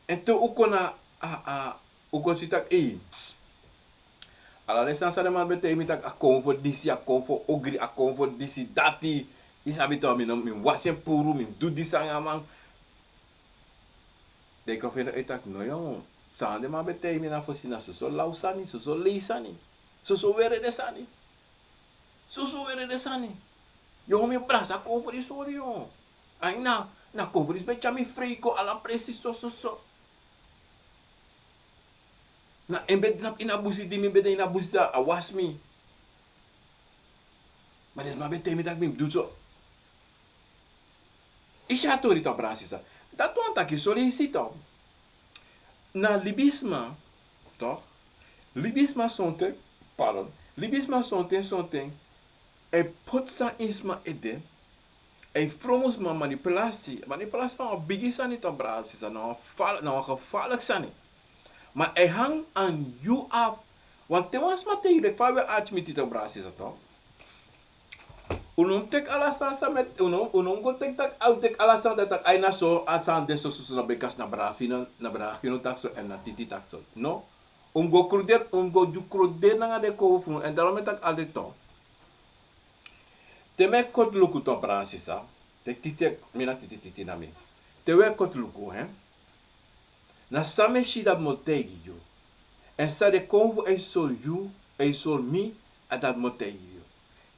En te un kon na, a, a, un kon si taki, ei, ala den sani san den man ben taigi mi taki a kon fu disi, a kon fu ogri, a kon fu disi, dati. Yu sabi toch, mi no, mi wasi en puru, mi du disi nanga a man. Den kon feni uit taki no, yongu. San den man ben taigi mi na fosi na soso law sani, soso lei sani, soso were den sani. Soso were den sani. Yongu, mi brasa kon fu di sori, yongu. Ai na, na kon fu di ben tyari mi frei go ala presi sososo. Na en ben de na ini a busi, di mi ben de ini a busi, dan a wasi mi. Ma den sma ben taigi mi taki mi mus du so. I si a tori tok, brada sisa. Dati wani taki solisi tok. Na libisma tok. Libisma sonten, pardon. Libisma sonten, sonten e poti sani ini sma ede. E fromu sma, manipulasi. Manipulasi na wan bigi sani tok, brada sisa. Na wan fal-, na wan gevaarlijk sani. Ma e hang aan yu af. Want te wan sma taigi yu, leki fa wi e arki miti tok, brada sisa tok. Un no mus teki ala sani san mi e, un no, un no mus go teki taki, a, un teki ala sani dati taki, ai na so, a sani de sososo, na bikasi na brada Fino, na brada Fino taki so, èn na Titi taki so. No. Un mus go kruderi, un mus go du kruderi nanga den konfo fu unu, èn daarom mi e taki altijd tok. Te mi e koti luku tok, brada sisa. Te Titi, mi na Titi, Titi na mi. Te wi e koti luku, hè. Na san mi e si dati mi o taigi yu. Èn san den konfo e sori yu, e sori mi, a dati mi o taigi yu.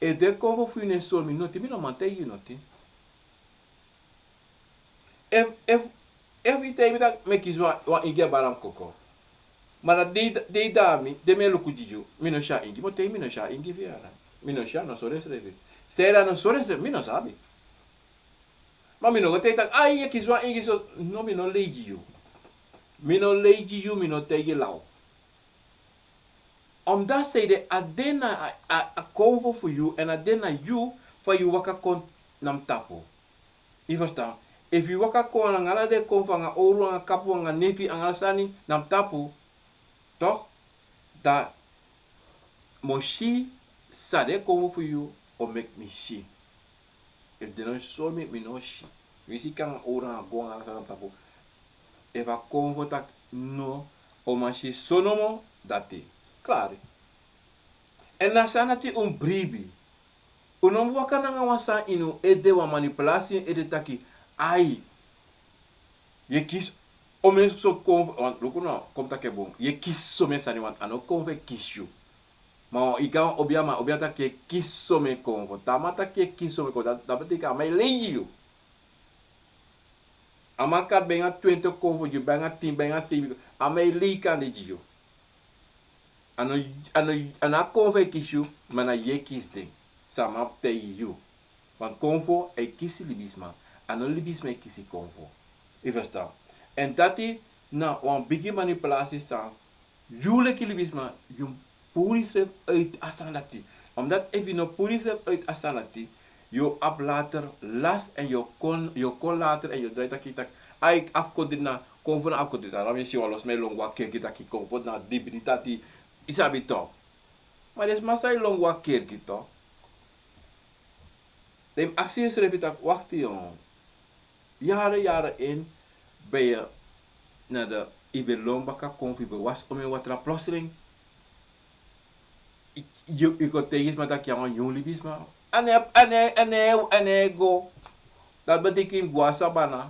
Efu den konfo fu yu no e sori mi noti, mi no man taigi yu noti. Efu, efu, efu yu taigi mi taki mi e kisi wan, wan ingi e bari na mi koko. Ma na dei, dei dati mi, di mi e luku gi yu, mi no si a ingi, mi o taigi mi no si a ingi fu yu, a na. Mi no si a, a no sori ensrefi. San ede a no sori ensrefi, mi no sabi. Ma mi no go taigi taki, ai, yu e kisi wan ingi so, no, mi no lei gi yu. Mi no lei gi yu, mi no taigi law. Omdati san ede a de na a, a, a konfo fu yu, èn a de na yu, fa yu waka kon na mi tapu. Yu ferstan? Efu yu waka kon nanga ala den konfo, nanga owru, nanga kapu, nanga nefi, nanga ala sani na mi tapu. Tok, dan mi o si san den konfo fu yu o meki mi si. Efu den no sori mi, mi no si. Winsi yu kon nanga owru, nanga go, nanga ala sani na mi tapu. Efu a konfo taki no, o man si so nomo, dati. Klari. Èn na sani dati un bribi. Un no mus waka nanga wan sani ini un ede, wan manipulasi ini un ede taki, ai, yu e kisi, o, mi e so konfo, want luku no, kon mi taki en bun, yu e kisi somen sani, want a no konfo e kisi yu. Ma yu go na wan obiaman, obiaman taki yu e kisi somen konfo. Te a man taki yu e kisi somen konfo, dati, dati betekent a man e lei gi yu. A man kan ben nanga twenti konfo gi yu, ben nanga tin, ben nanga seibi, a man e lei kande gi yu. A no, a no, a no a konfo e kisi yu, ma na yu e kisi den. San a man taigi yu. Want konfo e kisi libisma. A no libisma e kisi konfo. Yu ferstan? Èn dati na wan bigi manipulasi san yu leki libisma, yu mus puru yusrefi uit a sani dati. Omdati efu yu no puru yusrefi uit a sani dati, yu o abi later last èn yu o kon, yu o kon later èn yu o drai taki, taki, ai, afkodri na, konfo na afkodri. Daarom yu e si wan lo sma e lon go na kerki taki konfo na dibri dati. Yu sabi tok. Ma den sma san e lon go na kerki tok, den mus aksi yusrefi taki, wakti, yongu. Yaren, yaren in ben yu na de, yu ben lon baka konfo, yu ben wasi omeni watra, plotseling yu, yu kon taigi sma taki yu na wan nyun libisma. A no e, a no e, a no e, a no e go. Dati betekent yu mus go na sabana.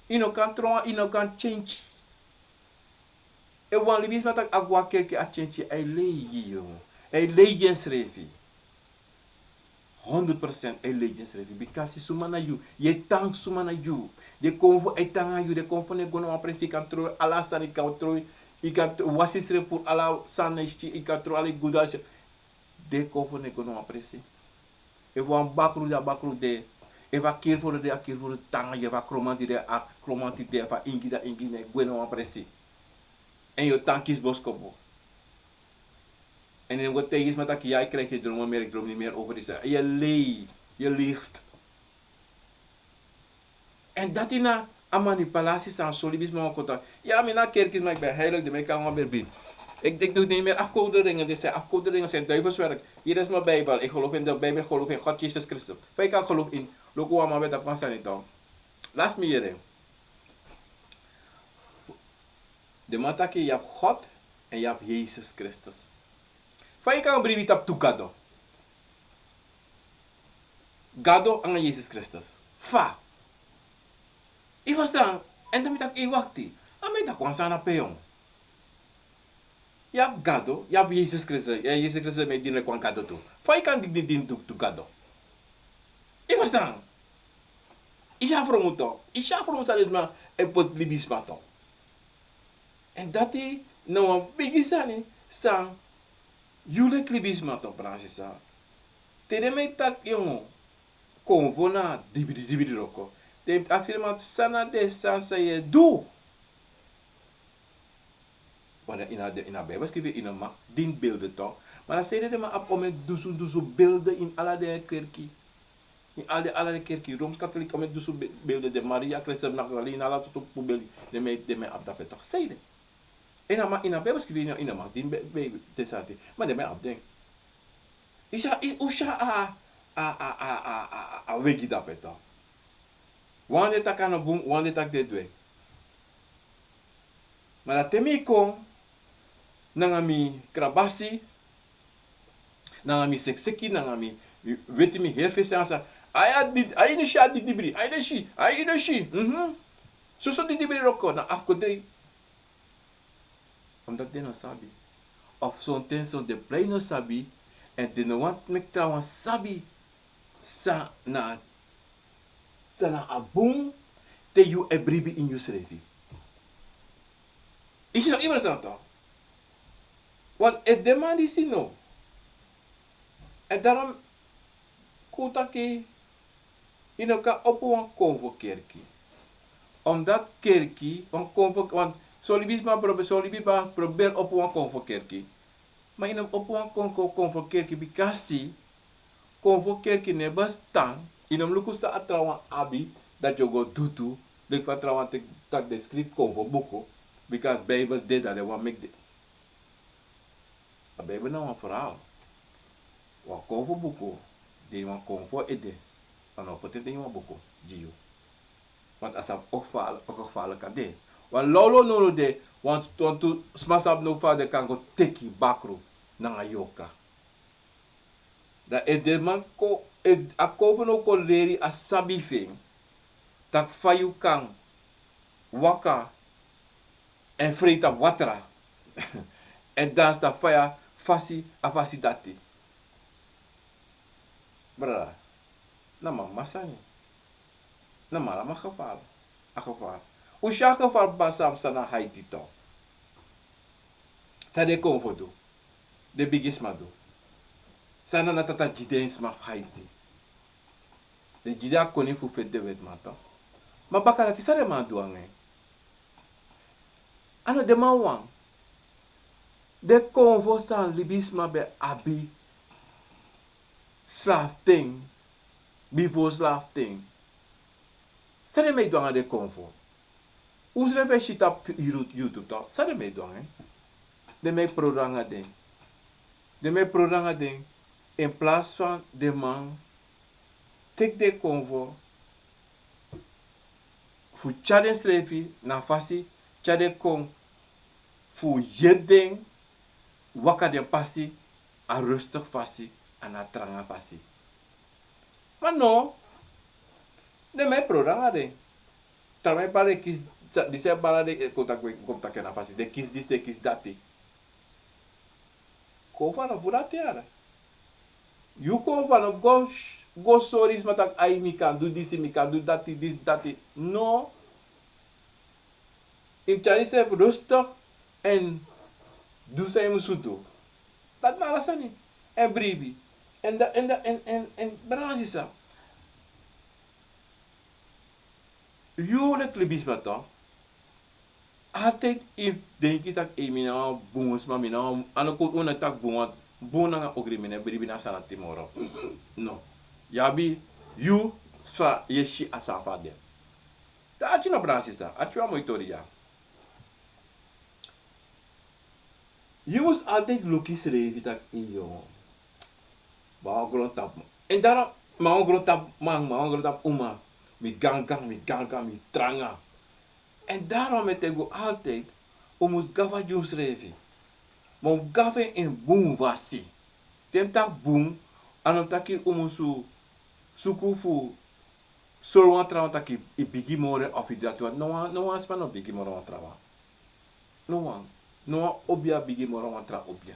Yu no kan tron, yu no kan change. Efu wan libisma taki a go na kerki, a change, a e lei gi yu. A e lei gi ensrefi. Honderd procent a e lei gi ensrefi. Bikasi suma na yu, yu e tan suma na yu. Den konfo e tan nanga yu, den konfo no e go na wan presi, yu kan tron ala sani, yu kan tron, yu kan tron, wasi yusrefi, puru ala sani na yu skin, yu kan tron ala yu gudu na yu skin. Den konfo no e go na wan presi. Efu wan bakru de, a bakru de. Efu a kiriforo de, a kiriforo tan nanga yu. Efu a kromanti de, a kromanti de. Efu a ingi de, a ingi no e gwe na wan presi. Èn yu o tan kisi boskopu. Èn yu no go taigi sma taki, ya, ik krijg geen dromen meer, ik droom niet meer over die zaak. Yu e lei, yu e licht. Èn dati na a manipulasi san so libisma wani kon taki. Ya, mi na kerki, maar ik ben heilig, dan ben ik allemaal weer bien. Ik, ik doe niet meer afgodendingen, dit zijn afgodendingen, zijn duivelswerk. Hier is mijn Bijbel, ik geloof in de Bijbel, ik geloof in God, Jezus Christus. Fa yu kan geloof in, luku wan man ben tapu wan sani tok. Last mi yere. Den man taki yu abi God èn yu abi Yesus Kristus. Fa yu kan bribi tapu tu gado? Gado nanga Yesus Kristus. Fa? Yu ferstan? En dan mi taki, yu wakti. A mi e taki wan sani na pe yu. Yu abi Gado, yu abi Yesus Kristus, eh, Yesus Kristus mi e dini leki wan Gado tu. Fa yu kan dini, dini tu, tu Gado? Yu ferstan? Yu si a fromutu, yu si a fromutu san den sma e poti libisma tu. En dati na wan bigi sani san yu leki libisma tu, brada, sisa. Te den man e taki yu konfo na dibidi dibidi wroko, te yu aksi den man san na den sani san yu e du. Want ini a, ini a Bijbel skrifi yu no mag dini beelden toch. Maar dan zei den man abi omeni dusun dusun beelden ini ala den kerki. Ini ala den, ala den kerki, Rooms-Katholiek, omeni dusun be-, beelden, den Maria, Christus Magdalena, ala sortu beelden. Den man, den man abi dape toch. Zei den. En a man ini a Bijbel skrifi yu no, yu no mag dini be-, be-, den sani. Maar den man abi den. Yu si a, yu, un si a, a, a wegi dape toch. Wan den taki a no bun, wan den taki den du en. Ma dan te mi kon nanga mi krabasi, nanga mi sekseki, nanga mi, mi weti, mi heri fesi, a sa, ai, a di, ai, yu no si a didibri, ai, yu no si, ai, yu no si. Mhm. Soso didibri wroko na afkodrei. Omdat den no sabi. Of sonten son den plein no sabi, en den no wani meki trawan sabi san na, san na a bun te yu e bribi ini yusrefi. Yu si, yu ferstan toch. Want efu den man disi no, en daarom kon un taki, yu no kan opo wan konfo kerki. Omdat kerki, wan konfo, want son libisma probe-, son libisma proberi opo wan konfo kerki. Ma yu no opo wan konfo, konfo kerki, bikasi konfo kerki no e bestaan. Yu no mus luku san a trawan abi, dati yu o go du tu, leki fa trawan taki den skrifi konfo buku, bikasi Bijbel de, dan den wani meki den. A Bijbel na wan verhaal. Wan konfo buku, den wan konfo ede, a no poti den ini wan buku gi yu. Want a sabi o gevaarlijk, o gevaarlijk a de. Wan lawlaw nownow de, want, want tu sma sabi no fa den kan go teki bakru nanga yoka. Dan efu den man kon, efu a konfo no kon leri a sabi fu en, taki fa yu kan waka en frei tapu watra, en dansi tapu faya fasi, a fasi dati. Brada, na mama sani. Na mama gevaar. A gevaar. Un si a gevaar pasa pasa na Haiti toch. San den konfo du? Den bigisma du. San Nana Tata gi den sma fu Haiti? Den gi den a koni fu feti den wetiman toch. Ma baka dati san den man du nanga en? A no den man wan. Den konfo san libisma ben abi slaaften, bifo slaaften. San den man e du nanga den konfo? Unsrefi e si tapu YouTube, YouTube toch. San den man e du nanga en? Den man e prodra nanga den. Den man e prodra nanga den. In plaats van den man teki den konfo fu tyari densrefi na fasi, tyari den kon fu yepi den waka den pasi, a rustig fasi, a na tranga fasi. Ma no, den man e prodra nanga den. Tra man e bari den kisi, disi e bari den, eh, kon taki, kon taki na fasi, den kisi disi, den kisi dati. Kon fu a no fu dati yara. Yu kon fu a no go, go sori sma taki, ai, mi kan du disi, mi kan du dati, disi, dati. No. Yu mus tyari yusrefi rustig en du san yu mus du. Dati na ala sani. En bribi. En da, en da, en, en, en brada, sisa. Yu leki libisma toch. Altijd yu denki taki, ei, mi na wan bun sma, mi na wan, a no kon, un no e taki bun, want bun nanga ogri mi no e bribi na sani dati moro. No. Yu abi yu san yu e si a sani fu a de. Dan arki no, brada, sisa, arki wan moi tori ya. Yu mus altijd luku yusrefi taki, ei, yu, ma wan grontapu man. En daarom, ma wan grontapu man, ma wan grontapu uma. Mi gangan, mi gangan, mi tranga. En daarom mi e taigi un altijd, un mus gafa gi unsrefi. Ma un mus gafa en ini bun fasi. Te mi taki bun, a no taki un musu suku fu sori wan trawan taki yu bigi moro, of yu dati wan. No wan, no wan sma no bigi moro wan trawan. No wan. No wan obia bigi moro wan tra obia.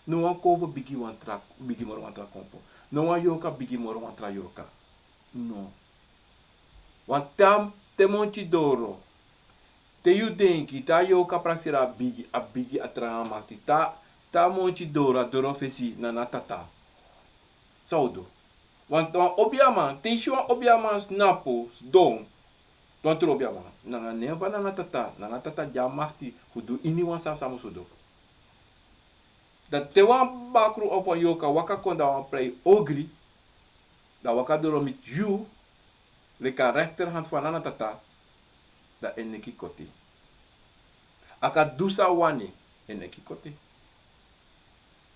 No wan konfo bigi wan tra, bigi moro wan tra konfo. No wan yorka bigi moro wan tra yorka. No. Wan te a, te monti doro, te yu denki te a yorka prakseri a bigi, a bigi a trawan makti, te a, te a monti doro, a doro fesi na na tata. San un du? Wan, wan obiaman, te yu si wan obiaman snapu sidon, wan tru obiaman, nanga nen fu a nana tata, nana tata de a makti fu du iniwan sani san a musu du. Dan te wan bakru of wan yorka waka kon, dan wan prei ogri, dan waka doro miti yu, leki a rechterhand fu a nana tata, dan en neki koti. A kan du san a wani, en neki koti.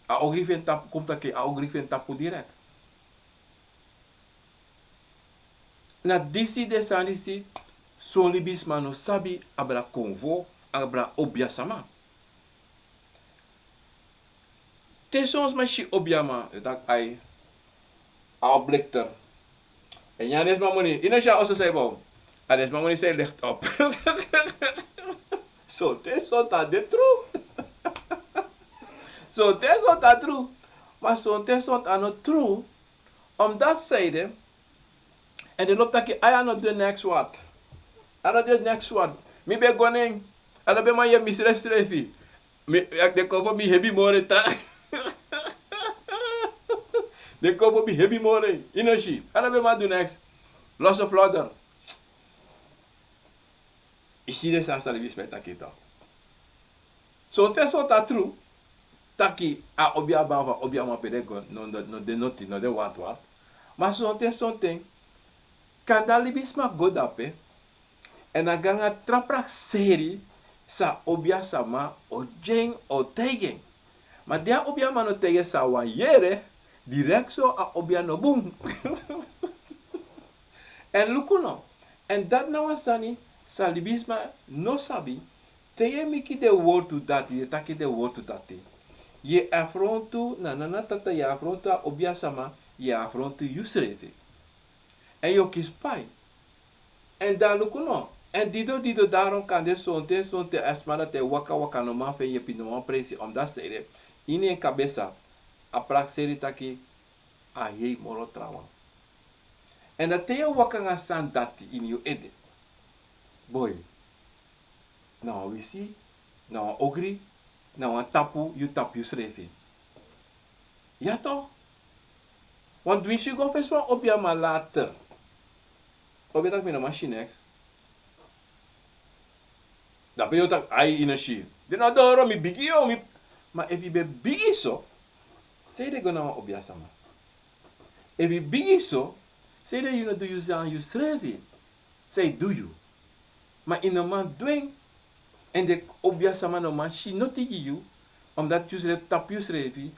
A ogri fu en tapu, kon mi taki, a ogri fu en tapu direkt. Na disi den sani disi, son libisma no sabi abra konfo, abra obiasama. Te son sma si obiaman, den taki ai, a oplichter. En ya den sma moni, yu no si a oso san yu bow. A den sma moni san yu licht op. Sonten sonten a de tru. Sonten sonten a tru. Ma sonten sonten a no tru. Omdat zij de, en den lobi taki, ai, a no de neks wat. A no de neks wat. Mi ben go nen. A no ben man yepi mi srefsrefi. Mi, ya, den kon fu mi hebi moro tra. Den kon fu mi hebi moro. Yu no si. A no ben man du neks. Losse vlodder. Yu si den sani san libisma e taki tu. Sonten sonten a tru taki a obiaman fu a obiaman pe den go, no, no, no de noti, no de wantu wan. Ma sonten sonten kande a libisma go dape, en a go nanga tra prakseri san a obiasama o gi en, o taigi en. Ma di a obiaman no taigi en, san a wani yere, direkt so a obia no bun. En luku no, en dati na wan sani san libisma no sabi. Te yu e meki den wortu dati, yu e taki den wortu dati, yu e afrontu na nana tata, yu e afrontu a obiasama, yu e afrontu yusrefi. En yu o kisi pai. En dan luku no, en dido dido, daarom kande sonten sonten a sma dati e waka waka, no man fu en yepi, no wan presi, omdat zij de, ini en kabesa a prakseri taki a hei moro trawan. En dan te yu e waka nanga sani dati ini yu ede, boi, na wan wisi, na wan ogri, na wan tapu yu tapu yusrefi. Ya toch. Want winsi yu go fesi wan obiaman later, obia taki mi no man si neks. Dape yu o taki, ai, yu no si. Den no doro, mi bigi yu, mi. Ma efu yu ben bigi so, sanede go na wan obiasama? Efu yu bigi so, sanede yu no du yu sani yusrefi? San yu du yu? Ma yu no man du en. En den obiasama no man si noti gi yu, omdat yusrefi tapu yusrefi.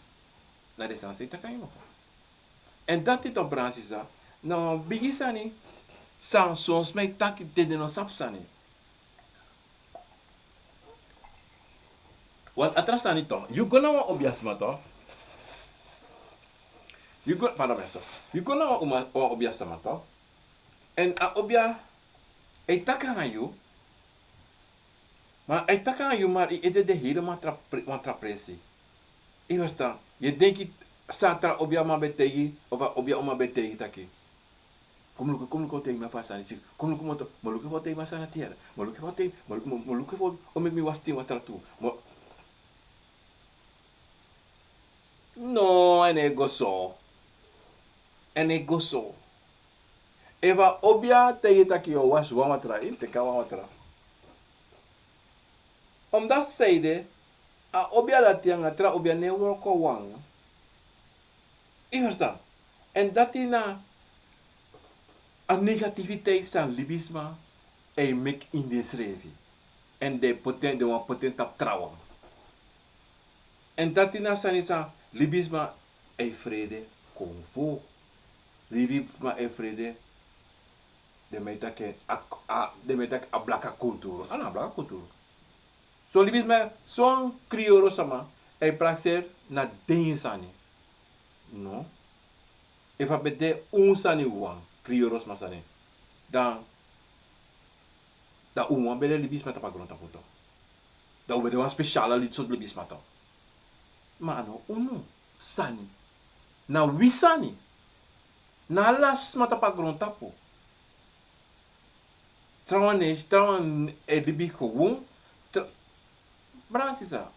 Na den sani san yu taki a ini yu mofo. En dati toch, brada, sisa, na wan bigi sani san son sma e taki te den no sabi sani. Wan tra sani toch, yu go na wan obiasma toch. Yu go, pardon, mi so. Yu go na wan uma, wan obiasma toch. En a obia e taki nanga yu. Ma a e taki nanga yu, ma yu ede de helemaal tra pre-, wan tra presi. Yu e ferstan? Yu e denki san a tra obiaman ben taigi, of a obia uma ben taigi taki: Kon mi luku, kon mi luku fa o taigi mi a fa a sani disi. Kon mi luku, mi o luku fa o taigi mi a sani dati. Mi o luku fa o taigi, mi o luku, mi o luku fa o meki mi wasi tin wan tra tu. Mi o... No, a no e go so. A no e go so. Efu a obia taigi yu taki yu o wasi wan watra, yu mus teki a wan watra. Omdat zij de, a obia dati nanga tra obia no e wroko wan. Yu e ferstan? En dati na a negativiteit san libisma e meki ini densrefi. En den e poti en, den wani poti en tapu trawan. En dati na sani san libisma e frede konfo. Libisma e frede, den man e taki a, a, den man e taki a blaka kulturu. A na a blaka kulturu. Son libisma, son kriyorosma e prakseri na den sani. No. Efu a ben de un sani wan, kriyorosma sani, Dan, dan un wan ben de libisma tapu a grontapu tu. Dan un ben de wan spesiala lid sortu libisma tu. Ma a no unu sani. Na wi sani. Na ala sma tapu a grontapu. Trawan nesi, trawan e libi gewoon. Tra-, Brada sisa,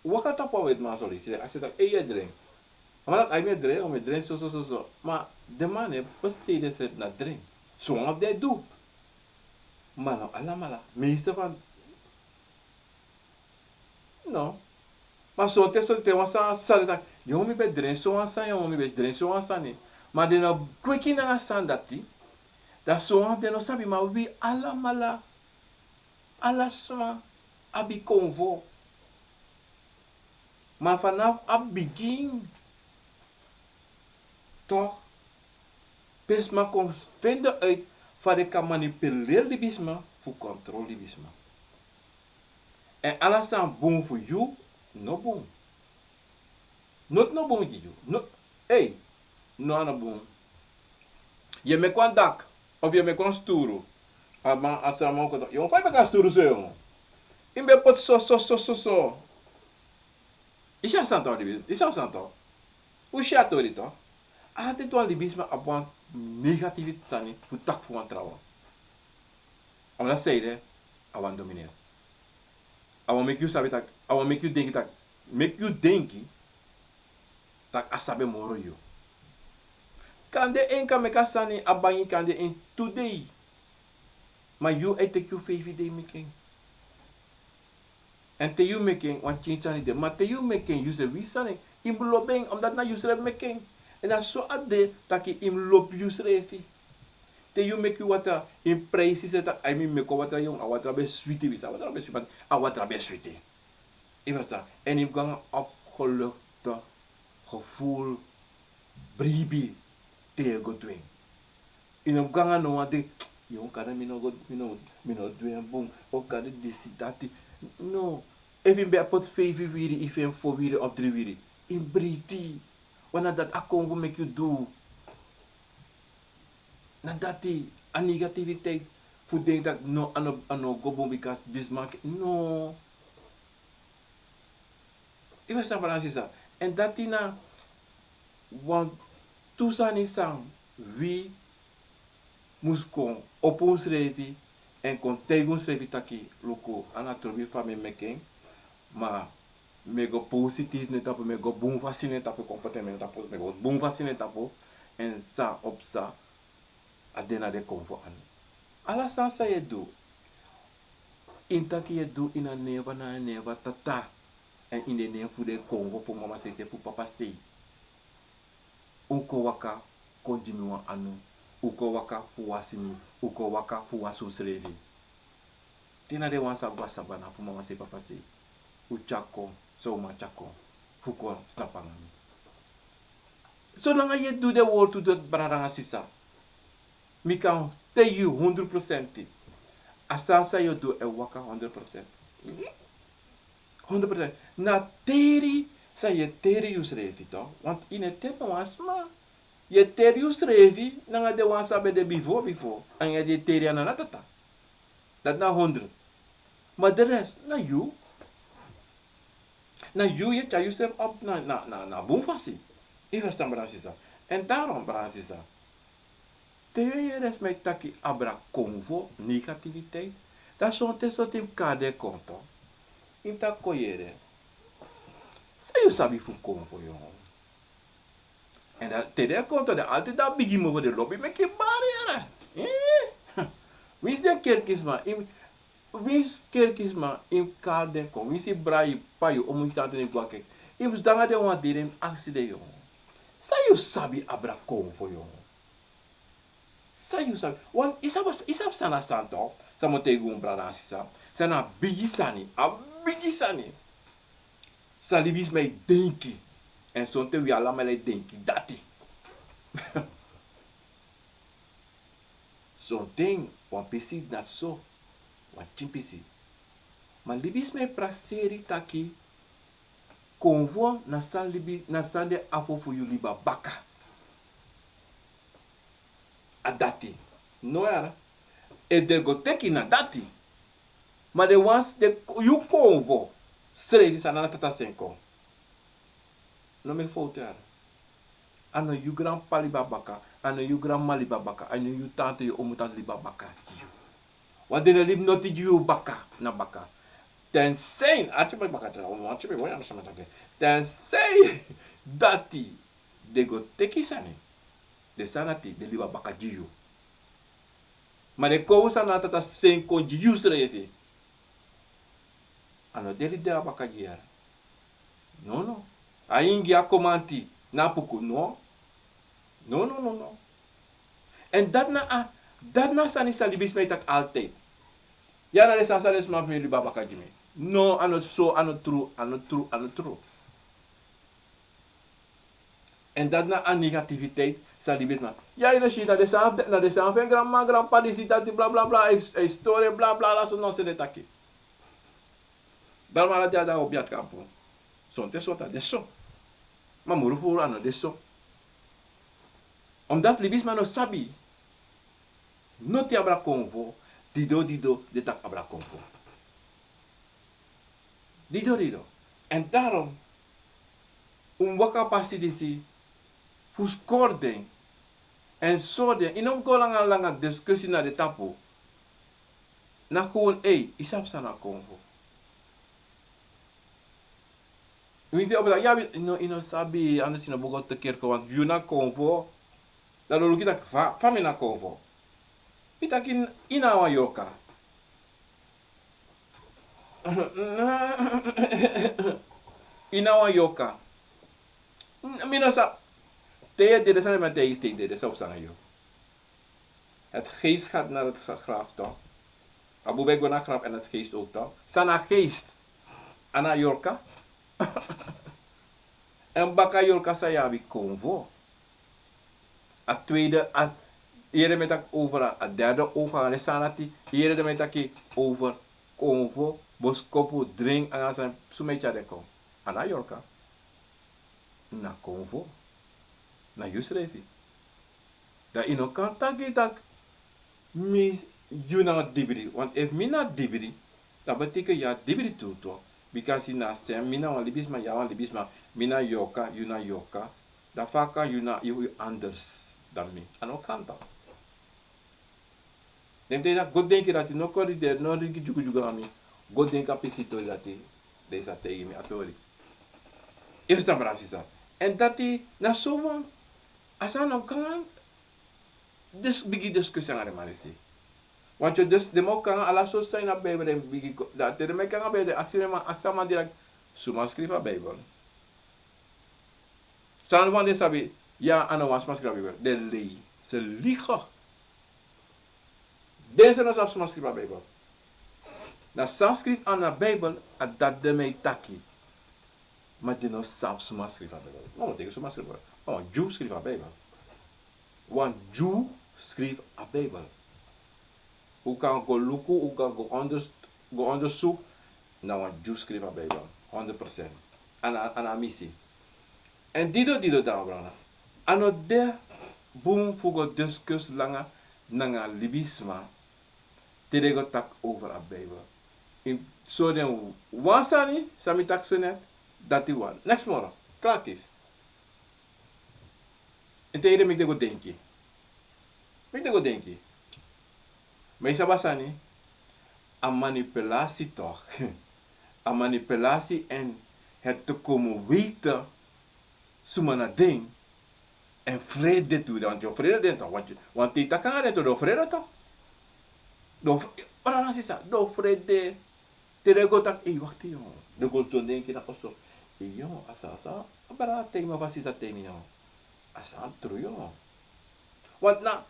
waka tapu a wetiman sori, si, a si taki, ei, yu e dren. A man taki, ai, mi e dren, o mi e dren, so, so, so, so. Ma den man e bestei densrefi na dren. Sowan fu den e du. Ma no alamala. Meeste fan, no. Ma sonten, sonten wan sani, sani taki, yu o mi ben dren sowan sani, yu o mi ben dren sowan sani. Ma den no kweki nanga sani dati. Dan sowan fu den no sabi, ma wi alamala. Ala sma abi konfo. Ma vanaf a bigin, toch, pe sma kon vinden uit fa den kan manipuleri libisma fu controle libisma. En ala san bun fu yu, no bun. Noti no bun gi yu. No, ei, no, a no bun. Yu e meki wan dak, of yu e meki wan sturu. A man, a sama o kon taki, yu, fa yu meki a sturu so, yu? Yu ben poti so, so, so, so, so. Yu si a sani tu, libisma, yu si a sani tu. Un si a tori tu. Altijd wan libisma abi wan negatieve sani fu taki fu wan trawan. Omdat zij de, a wan domineren. A wan meki yu sabi taki, a wan meki yu denki taki, meki yu denki taki a sabi moro yu. Kande en kan meki a sani, a bangi kande en tu dei. Ma yu e teki yu feifi dei meki en. En te yu meki en, wan pikin sani de. Ma te yu meki en, yu srefi wisi sani, yu mus lobi en, omdat na yu srefi meki en. En na so a de taki yu mus lobi yu srefi. Te yu meki yu watra, yu mus prijsi srefi taki, ai, mi meki wan watra, yu, a watra ben switi, wisi, a watra ben switi, a watra ben switi. Yu ferstan? En yu mus go nanga opgeluchte gevoel, bribi, te yu go du en. Yu no mus go nanga no wan denki, yu, kande mi no go, mi no, mi no du en bun, o kande disi dati. No, efu yu ben poti feifi wiri, efu yu fo wiri of dri wiri, yu mus breiti. Want na dati a kon fu meki yu du. Na dati a negativiteit fu denki taki no, a no, a no go bun because disi man, no. Yu ferstan, brada nanga sisa? En dati na wantu sani san wi mus kon opo unsrefi en kon taigi unsrefi taki, luku, a na trobi fa mi e meki en, ma mi e go positief na en tapu, mi e go bun fasi na en tapu, comportement na en tapu, mi e go bun fasi na en tapu, en san o psa, a de na den konfo anu. Ala sani san yu e du, yu mus taki yu e du ini a nen fu a nana, nen fu a tata, èn ini den nen fu den konfo fu mama sei te fu papa sei. Un kon waka kon gi mi wan anu, un kon waka fu wasi mi, un kon waka fu wasi unsrefi. Te na den wan sa go a sabana fu mama sei, papa sei, un tyari kon, san un man tyari kon, fu kon snapu nanga mi. Solanga yu e du den wortu dati, brada nanga sisa, mi kan taigi yu hondro prosenti, a sani san yu e du e waka hondro prosenti. Hondro prosenti. Na teri san yu e teri yusrefi, toch? Want yu no e teri no wan sma. Yu e teri yusrefi nanga den wan san ben de bifo, bifo. Èn yu e teri a nana, tata. Dati na hondro. Ma de rest na yu. Na yu, yu e tyari yusrefi op na, na, na, na bun fasi. Yu e ferstan, brada nanga sisa? Èn daarom, brada nanga sisa, te yu e yere sma e taki abra konfo, negativiteit, dan sonten, sonten yu mus kari den kon, toch. Yu mus taki kon yere. San yu sabi fu konfo, yongu? Èn dan te den e kon, toch, den altijd abi bigi mofo, den lobi meki barrière. Eh? Winsi den kerkisma, yu mus Winsi kerkisma, yu mus kari den kon. Winsi brada, yu p'pa, yu omu, yu tante, yu go a kerki, yu mus de nanga den wan dei, yu mus aksi den, yongu. San yu sabi abra konfo, yongu? San yu sabi? Want yu sabi, yu sabi san na sani, toch? San mi o taigi unu, brada nanga sisa. San na bigi sani, a bigi sani san libisma e denki. Èn sonten wi alamala e denki dati. Sonten wan pisi na so, wan pikin pisi. Ma libisma e prakseri taki konfo na san libi, na san de afo fu yu liba baka. A dati. No yara. Efu den go teki na dati. Ma den wani, den, yu konfo srefi san na tata seni kon. No meki fowtu yara. A no yu granp'pa libi a baka, a no yu granm'ma libi a baka, a no yu tante, yu omu tante libi a baka gi yu. Wan den no libi noti gi yu baka na baka. Ten sei, a type baka tra, wan type wan yara sama taki. Ten sei dati den go teki sani. Den sani dati den libi a baka gi yu. Ma den konfo san na tata seni kon gi yu srefi. A no deli de a baka gi yara. No, no. A ingi a komanti na puku, no. No, no, no, no. Èn dati na a, dati na sani san libisma e taki altijd. Ya na den sani san den sma fu mi libi a baka gi mi. No, a no so, a no tru, a no tru, a no tru. Èn dati na a negativiteit san libisma. Ya, yu no si na den sani, na den sani fu en granm'ma, granp'pa disi dati, bla, bla, bla, a e, a e stori, bla, bla, ala sortu nonsens den taki. Dan mara di a dan o biat kampu. Sonte sonte a de so. Ma muru furu a no de so. Omdat libisma no sabi. Noti abra konfo, dido dido den taki abra konfo. Dido dido. Èn daarom un waka pasi disi fu skori den èn sori den. Yu no mus go langa langa diskusi na den tapu. Na gewoon, ei, yu sabi san na konfo. Winsi opo taki, ya, wi, no, yu no sabi, anders yu no bo go te kerki, want yu na konfo. Dan den o luku yu taki fa, fa mi na konfo. Mi taki, yu na wan yorka. Yu na wan yorka. Mi no sa. Te yu e dede, san den man e taigi yu, te yu e dede, san o psa nanga yu. Het geest gaat naar het graf, toch? A bun ben go na graf en het geest ook, toch? San na geest? A na yorka. Èn baka yorka san yu abi konfo. A tweede, a, yere mi e taki over a, a derde oog, a den sani dati, yere mi e taki over konfo, boskopu, dringi, anga san, suma e tyari den kon. A na yorka. Na konfo. Na yusrefi. Dan yu no kan taki taki mi, yu na dibri. Want efu mi na dibri, dan betekent yu a dibri tu, toch. Bikasi na sem, mi na wan libisma, yu a wan libisma, mi na yorka, yu na yorka. Dan fa kan yu na, yu, yu anders dan mi? A no kan toch. Den mi taigi yu taki go denki dati, no kori de, no denki dyugudyugu nanga mi. Go denki a pisi tori dati, den sa taigi mi a tori. Yu e ferstan, brada, sisa? Èn dati na so wan, a sani no kan, dus bigin diskusi nanga den man disi. Want yu dus, den man o kon nanga ala sortu sani na Bijbel, den bigin kon, dan te den man e kon nanga Bijbel, den aksi den man, aksi a man direct, suma skrifi a Bijbel? San wan den sabi, ya, a no wan sma skrifi a Bijbel. Den lei. Ze liegen. Den srefi no sabi suma skrifi a Bijbel. Na san skrifi na Bijbel, a dati den man e taki. Ma den no sabi suma skrifi a Bijbel. Ma wan teki suma skrifi a Bijbel. Ma wan Dyu skrifi a Bijbel. Wan Dyu skrifi a Bijbel. Un kan go luku, un kan go onders-, go onderzoek, na wan Dyu skrifi a Bijbel, honderd procent. A no, a no misi. Èn dido, dido dan, brada. A no de bun fu go discuss langa nanga libisma, te den go taki over a Bijbel. Yu sori den wan sani, san mi taki so net, dati wan. Next moro, gratis. Èn te yu de, meki den go denki. Meki den go denki. Ma yu sabi a sani, a manipulatie toch. A manipulatie en het te komen weten suma na den. En frede tu, want yu o frede den toch. Want yu, want te yu taki nanga den toch, den o frede toch. Den o f-, brada, sisa, den o frede. Te den go taki, ei, wakti, yongu. Den go sidon denki na oso. Ei, yongu, a sani, a sani, a brada taigi mi, a sisa taigi mi, yongu. A sani tru, yongu. Want na,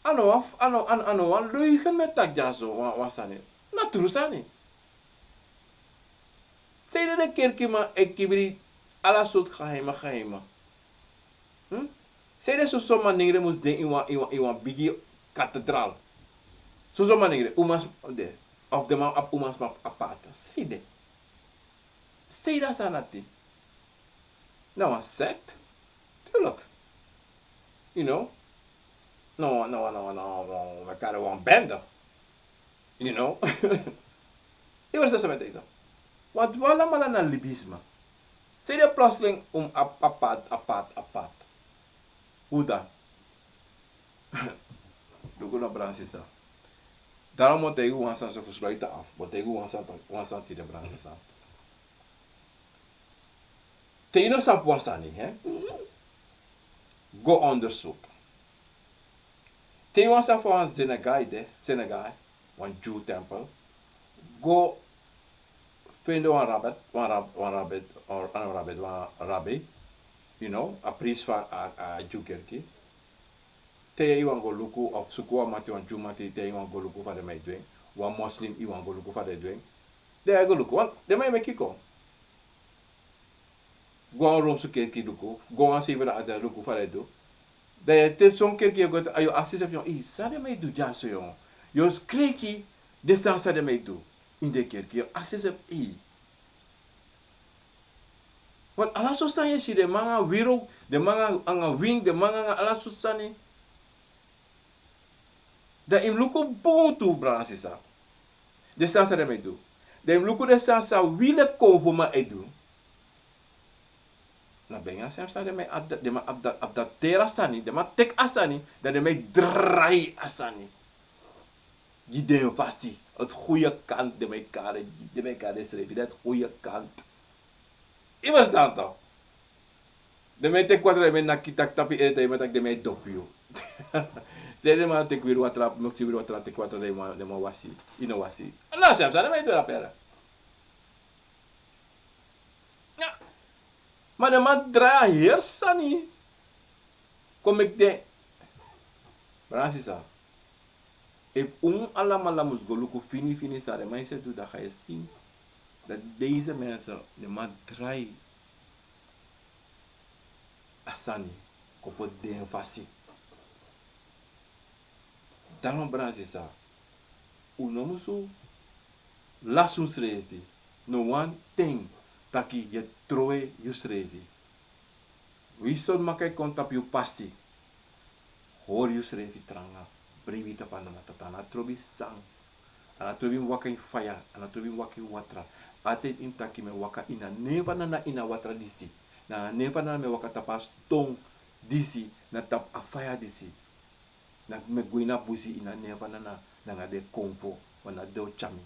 a no wan, a no, a no, a no wan leugen mi e taki dyaso, wan, wan sani. Na tru sani. Sanede den kerkiman e kibri ala sortu geheime, geheime. Hm? Sanede soso manengre mus de ini wan, ini wan, ini wan bigi katedraal. Soso manengre, umasma de. Of den man abi umasma apart. Sanede. Sanede a sani dati. Na wan sect. Tuurlijk. You know? No, no, no, no, no, we kari wan bende. You know? Iwere sesa mi e taigi yu. Wan dwala mala na libisma. Sede plotseling un ap-, apart, apart, apart. Hoe dan? Luku no, brada sisa. Daarom mi o taigi wan sani so fu sluiten af. Mi o taigi wan sani, wan sani tide, brada sisa. Te yu no sabi wan sani, hè? Go onderzoek. Te yu wani sabi fa wan Senegal de, Senegal, wan Jew tempel, go fende wan rabbit, wan rab-, wan rabbit, or, wan rabbit, wan rabbi, you know, a priest fu a, a Jew kerki. Te yu wani go luku, of suku wan mati, wan Jew mati, te yu wani go luku fa den man e du en, wan moslim, yu wani go luku fa den e du en. Den e go luku, wan, den man e meki kon. Go a wan Romeinse kerki luku, go a wan Sefardse luku fa den e du. Dan yu e, te son kerki yu go, dan yu o aksi yusefi, ei, san den man e du dyaso, yongu? Yu o skreki den sani san den man e du ini den kerki, yu o aksi yusefi, ei. Want ala sortu sani yu e si, den man nanga wiro, den man nanga wing, den man nanga ala sortu sani. Dan yu mus luku bun tu, brada sisa. Den sani san den man e du. Dan yu mus luku den sani san wi leki konfoman e du. Na ben ya sani san den man e ad-, den man e ad-, adapteri a sani, den man e teki a sani, dan den man e drai a sani. Gi den fasi, het goede kant, den man e kari, den man e kari densrefi, het goede kant. Yu ferstan toch? Den man e teki watra, den man e naki taki tapu yu ede, den man e taki den man e dopu yu. Te den man teki wiri watra, moksi wiri watra, teki watra, den man, den man wasi, yu no wasi. Na srefi san den man e du na pere. Ya. Ma den man drai a heri sani. Kon meki den. Brada sisa. Efu un alamala mus go luku fini fini san den man e du, dan yu o si. Dan deze mensen, den man drai a sani kon poti den fasi. Daarom, brada sisa, un no musu lasi unsrefi. No wan ten taki yu e trowe yusrefi. Wi sori maki e kon tapu yu pasi. Hori yusrefi tranga. Bribi tapu a Nana Tata. A no trobi san. A no trobi mi waka ini faya. A no trobi mi waka ini watra. Altijd yu mus taki mi e waka ini a nen fu a Nana ini a watra disi. Na a nen fu a Nana mi e waka tapu a ston disi. Na tapu a faya disi. Na mi e go ini a busi ini a nen fu a Nana, nanga den konfo, want na den o tyari mi.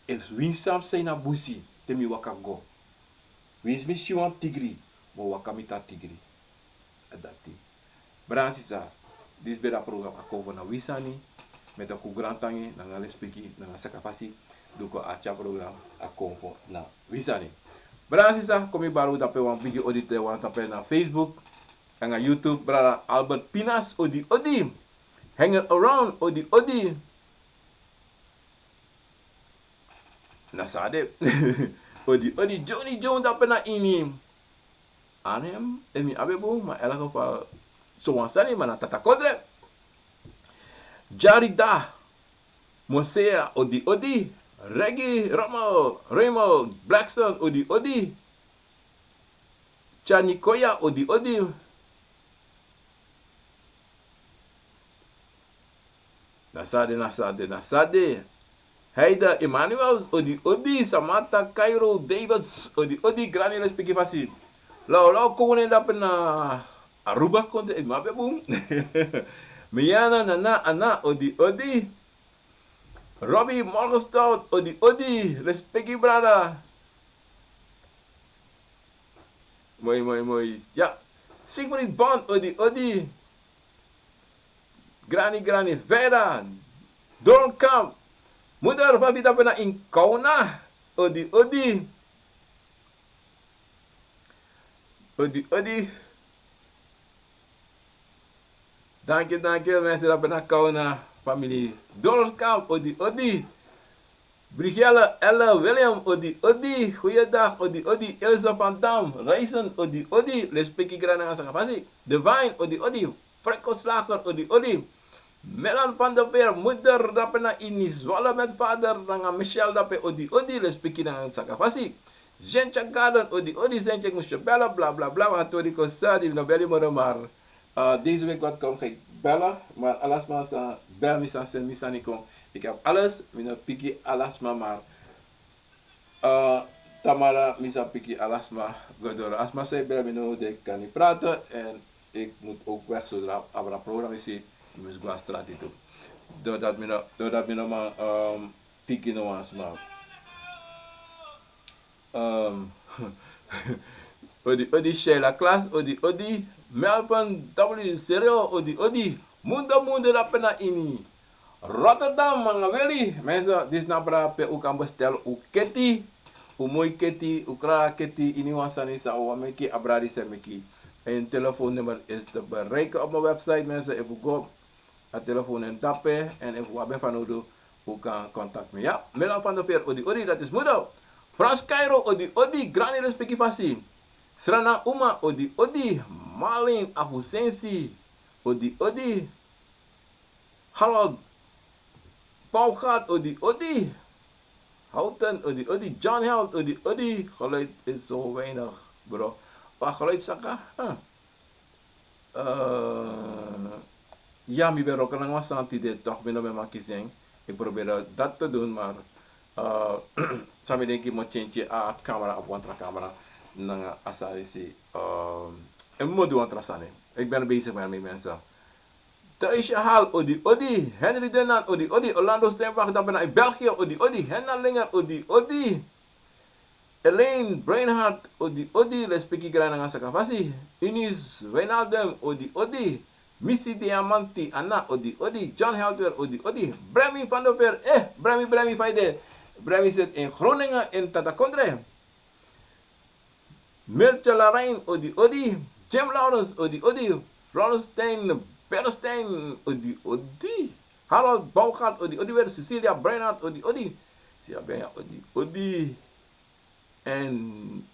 Efu winsi san mus de ini a busi, te mi waka go. Winsi mi si wan tigri, mi o waka miti a tigri. A dati. Brada sisa, disi ben de a program A Konfo na Wi Sani. Mi e taki un grantangi, nanga lespeki, nanga sakafasi. Di un kon arki a program A Konfo na Wi Sani. Brada sisa, kon mi bari un dape wan bigi odi te wan dape na Facebook. Nanga YouTube, brada Albert Pinas, odi odi. Hanging around, odi odi. Na san a de. Odi odi, Johnny Jones dape na ini. Arnhem, efu mi abi bun, ma in elk geval, so wan sani, ma na Tata Kodre. Jarida, Mosea, odi odi. Reggie, Rommel, Raymond, Blackson, odi odi. Chanikoya, odi odi. Na san a de, na san a de, na san a de. Heida Emmanuel, odi odi. Samantha Cairo Davids, odi odi. Granny, lespeki fasi. Law law, kon unu dape na Aruba kondre, efu mi abi bun. Miana Nana Ana, odi odi. Robbie Morgenstern, odi odi. Lespeki brada. Moi, moi, moi. Ya. Siegfried Bond, odi odi. Granny, Granny Vera. Don Camp. Moeder, fa a de dape na ini Kauna. Odi odi. Odi odi. Danki, danki, mensen, dape na Kauna famili. Don Camp, odi odi. Brigielle Ella William, odi odi. Goeiedag, odi odi. Ilse van Dam, Reisen, odi odi. Lespeki, grananga, sakafasi. Divine, odi odi. Franco Slager, odi odi. Melan van der Veer, moeder, dape na ini Zwolle met vader, nanga Michel dape, odi odi. Lespeki nanga sakafasi. Zentje Garden, odi odi. Zentje, mus beli, bla bla bla, want tori kon sadi, no beli moro mar. Uh, deze week wat kom ga ik bellen, maar alasma sa bel mi sa send mi sani kon. Ik heb alles, mi no piki alasma, maar uh, tamara mi sa piki alasma. Go door asma sa bel mi no de kan niet praten en ik moet ook weg zodra abra programma is. Mi mus go a strati tu. Doordat mi no, doordat mi no man um, piki no asma. Um, odi odi Sheila Klaas, odi odi Melvin W Serio, odi odi Mundo Mundo da pena ini Rotterdam, manga weli. Mensen, dit is nabra pe u kan bestel u keti, u mooi keti, u kra keti, ini wan sani sa u wani meki, abra di se meki. En telefoonnummer is te bereiken op mijn website, mensen. Even go a telefoon en tape en even wat ben van nodig, u kan contact me. Ja, Milan van der Veer, odi odi, dat is moeder. Frans Cairo, odi odi, Granny Respecti Fasi. Srana Uma, odi odi, Marlin Afusensi, odi odi, Harold Pauwgaard, odi odi, Houten, odi odi, John Held, odi odi. Geluid is zo weinig, bro. Wat geluid, Saka? Huh. Eh, ja, mi ben roken nanga wan sani tide, toch mi no ben man kisi en. Ik probeerde dat te doen, maar eh, san mi denki mi o change a camera op wan tra camera. Nanga a sani disi, eh, en mi o du wan tra sani. Ik ben bezig met mi mensen. Thaisje Hal, odi odi. Henry Denan, odi odi. Orlando Steinbach, dan ben ik België, odi odi. Henna Linger, odi odi. Elaine Breinhart, odi odi, Lespeki Grananga Sakafasi. Eunice Wijnaldum, odi odi. Missy Diamanti, Anna, odi odi. John Helder, odi odi. Bremi van der Veer, eh, Bremi, Bremi, fa i de? Bremi zit in Groningen, in Tata Kondre. Mirtje Larain, odi odi. Jim Lawrence, odi odi. Florenstein Bernstein, odi odi. Harold Bouwgaard, odi odi weer. Cecilia Breinhart, odi odi. Cecilia Breinhart, odi odi. En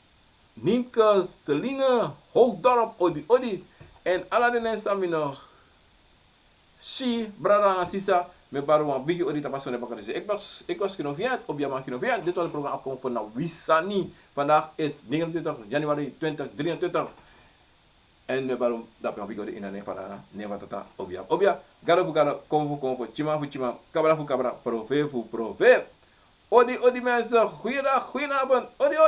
Nienke, Celine, Hoogdorp, odi odi. En ala den nen san mi no si, brada nanga sisa, mi e bari wan bigi odi tapu a sonde baka disi. Ik was, ik was Kinoviant, Obiaman Kinoviant. Dit was het programma Afkomstig na Wisani. Vandaag is negenentwintig januari twintig drieëntwintig. En mi e bari wan bigi odi ini a nen fu Dada, nen fu Tata, Obia, Obia. Gado fu gado, konfo fu konfo, tyiman fu tyiman, kabra fu kabra, profe fu profe. Odi odi mensen, goeiedag, goedenavond. Odi odi.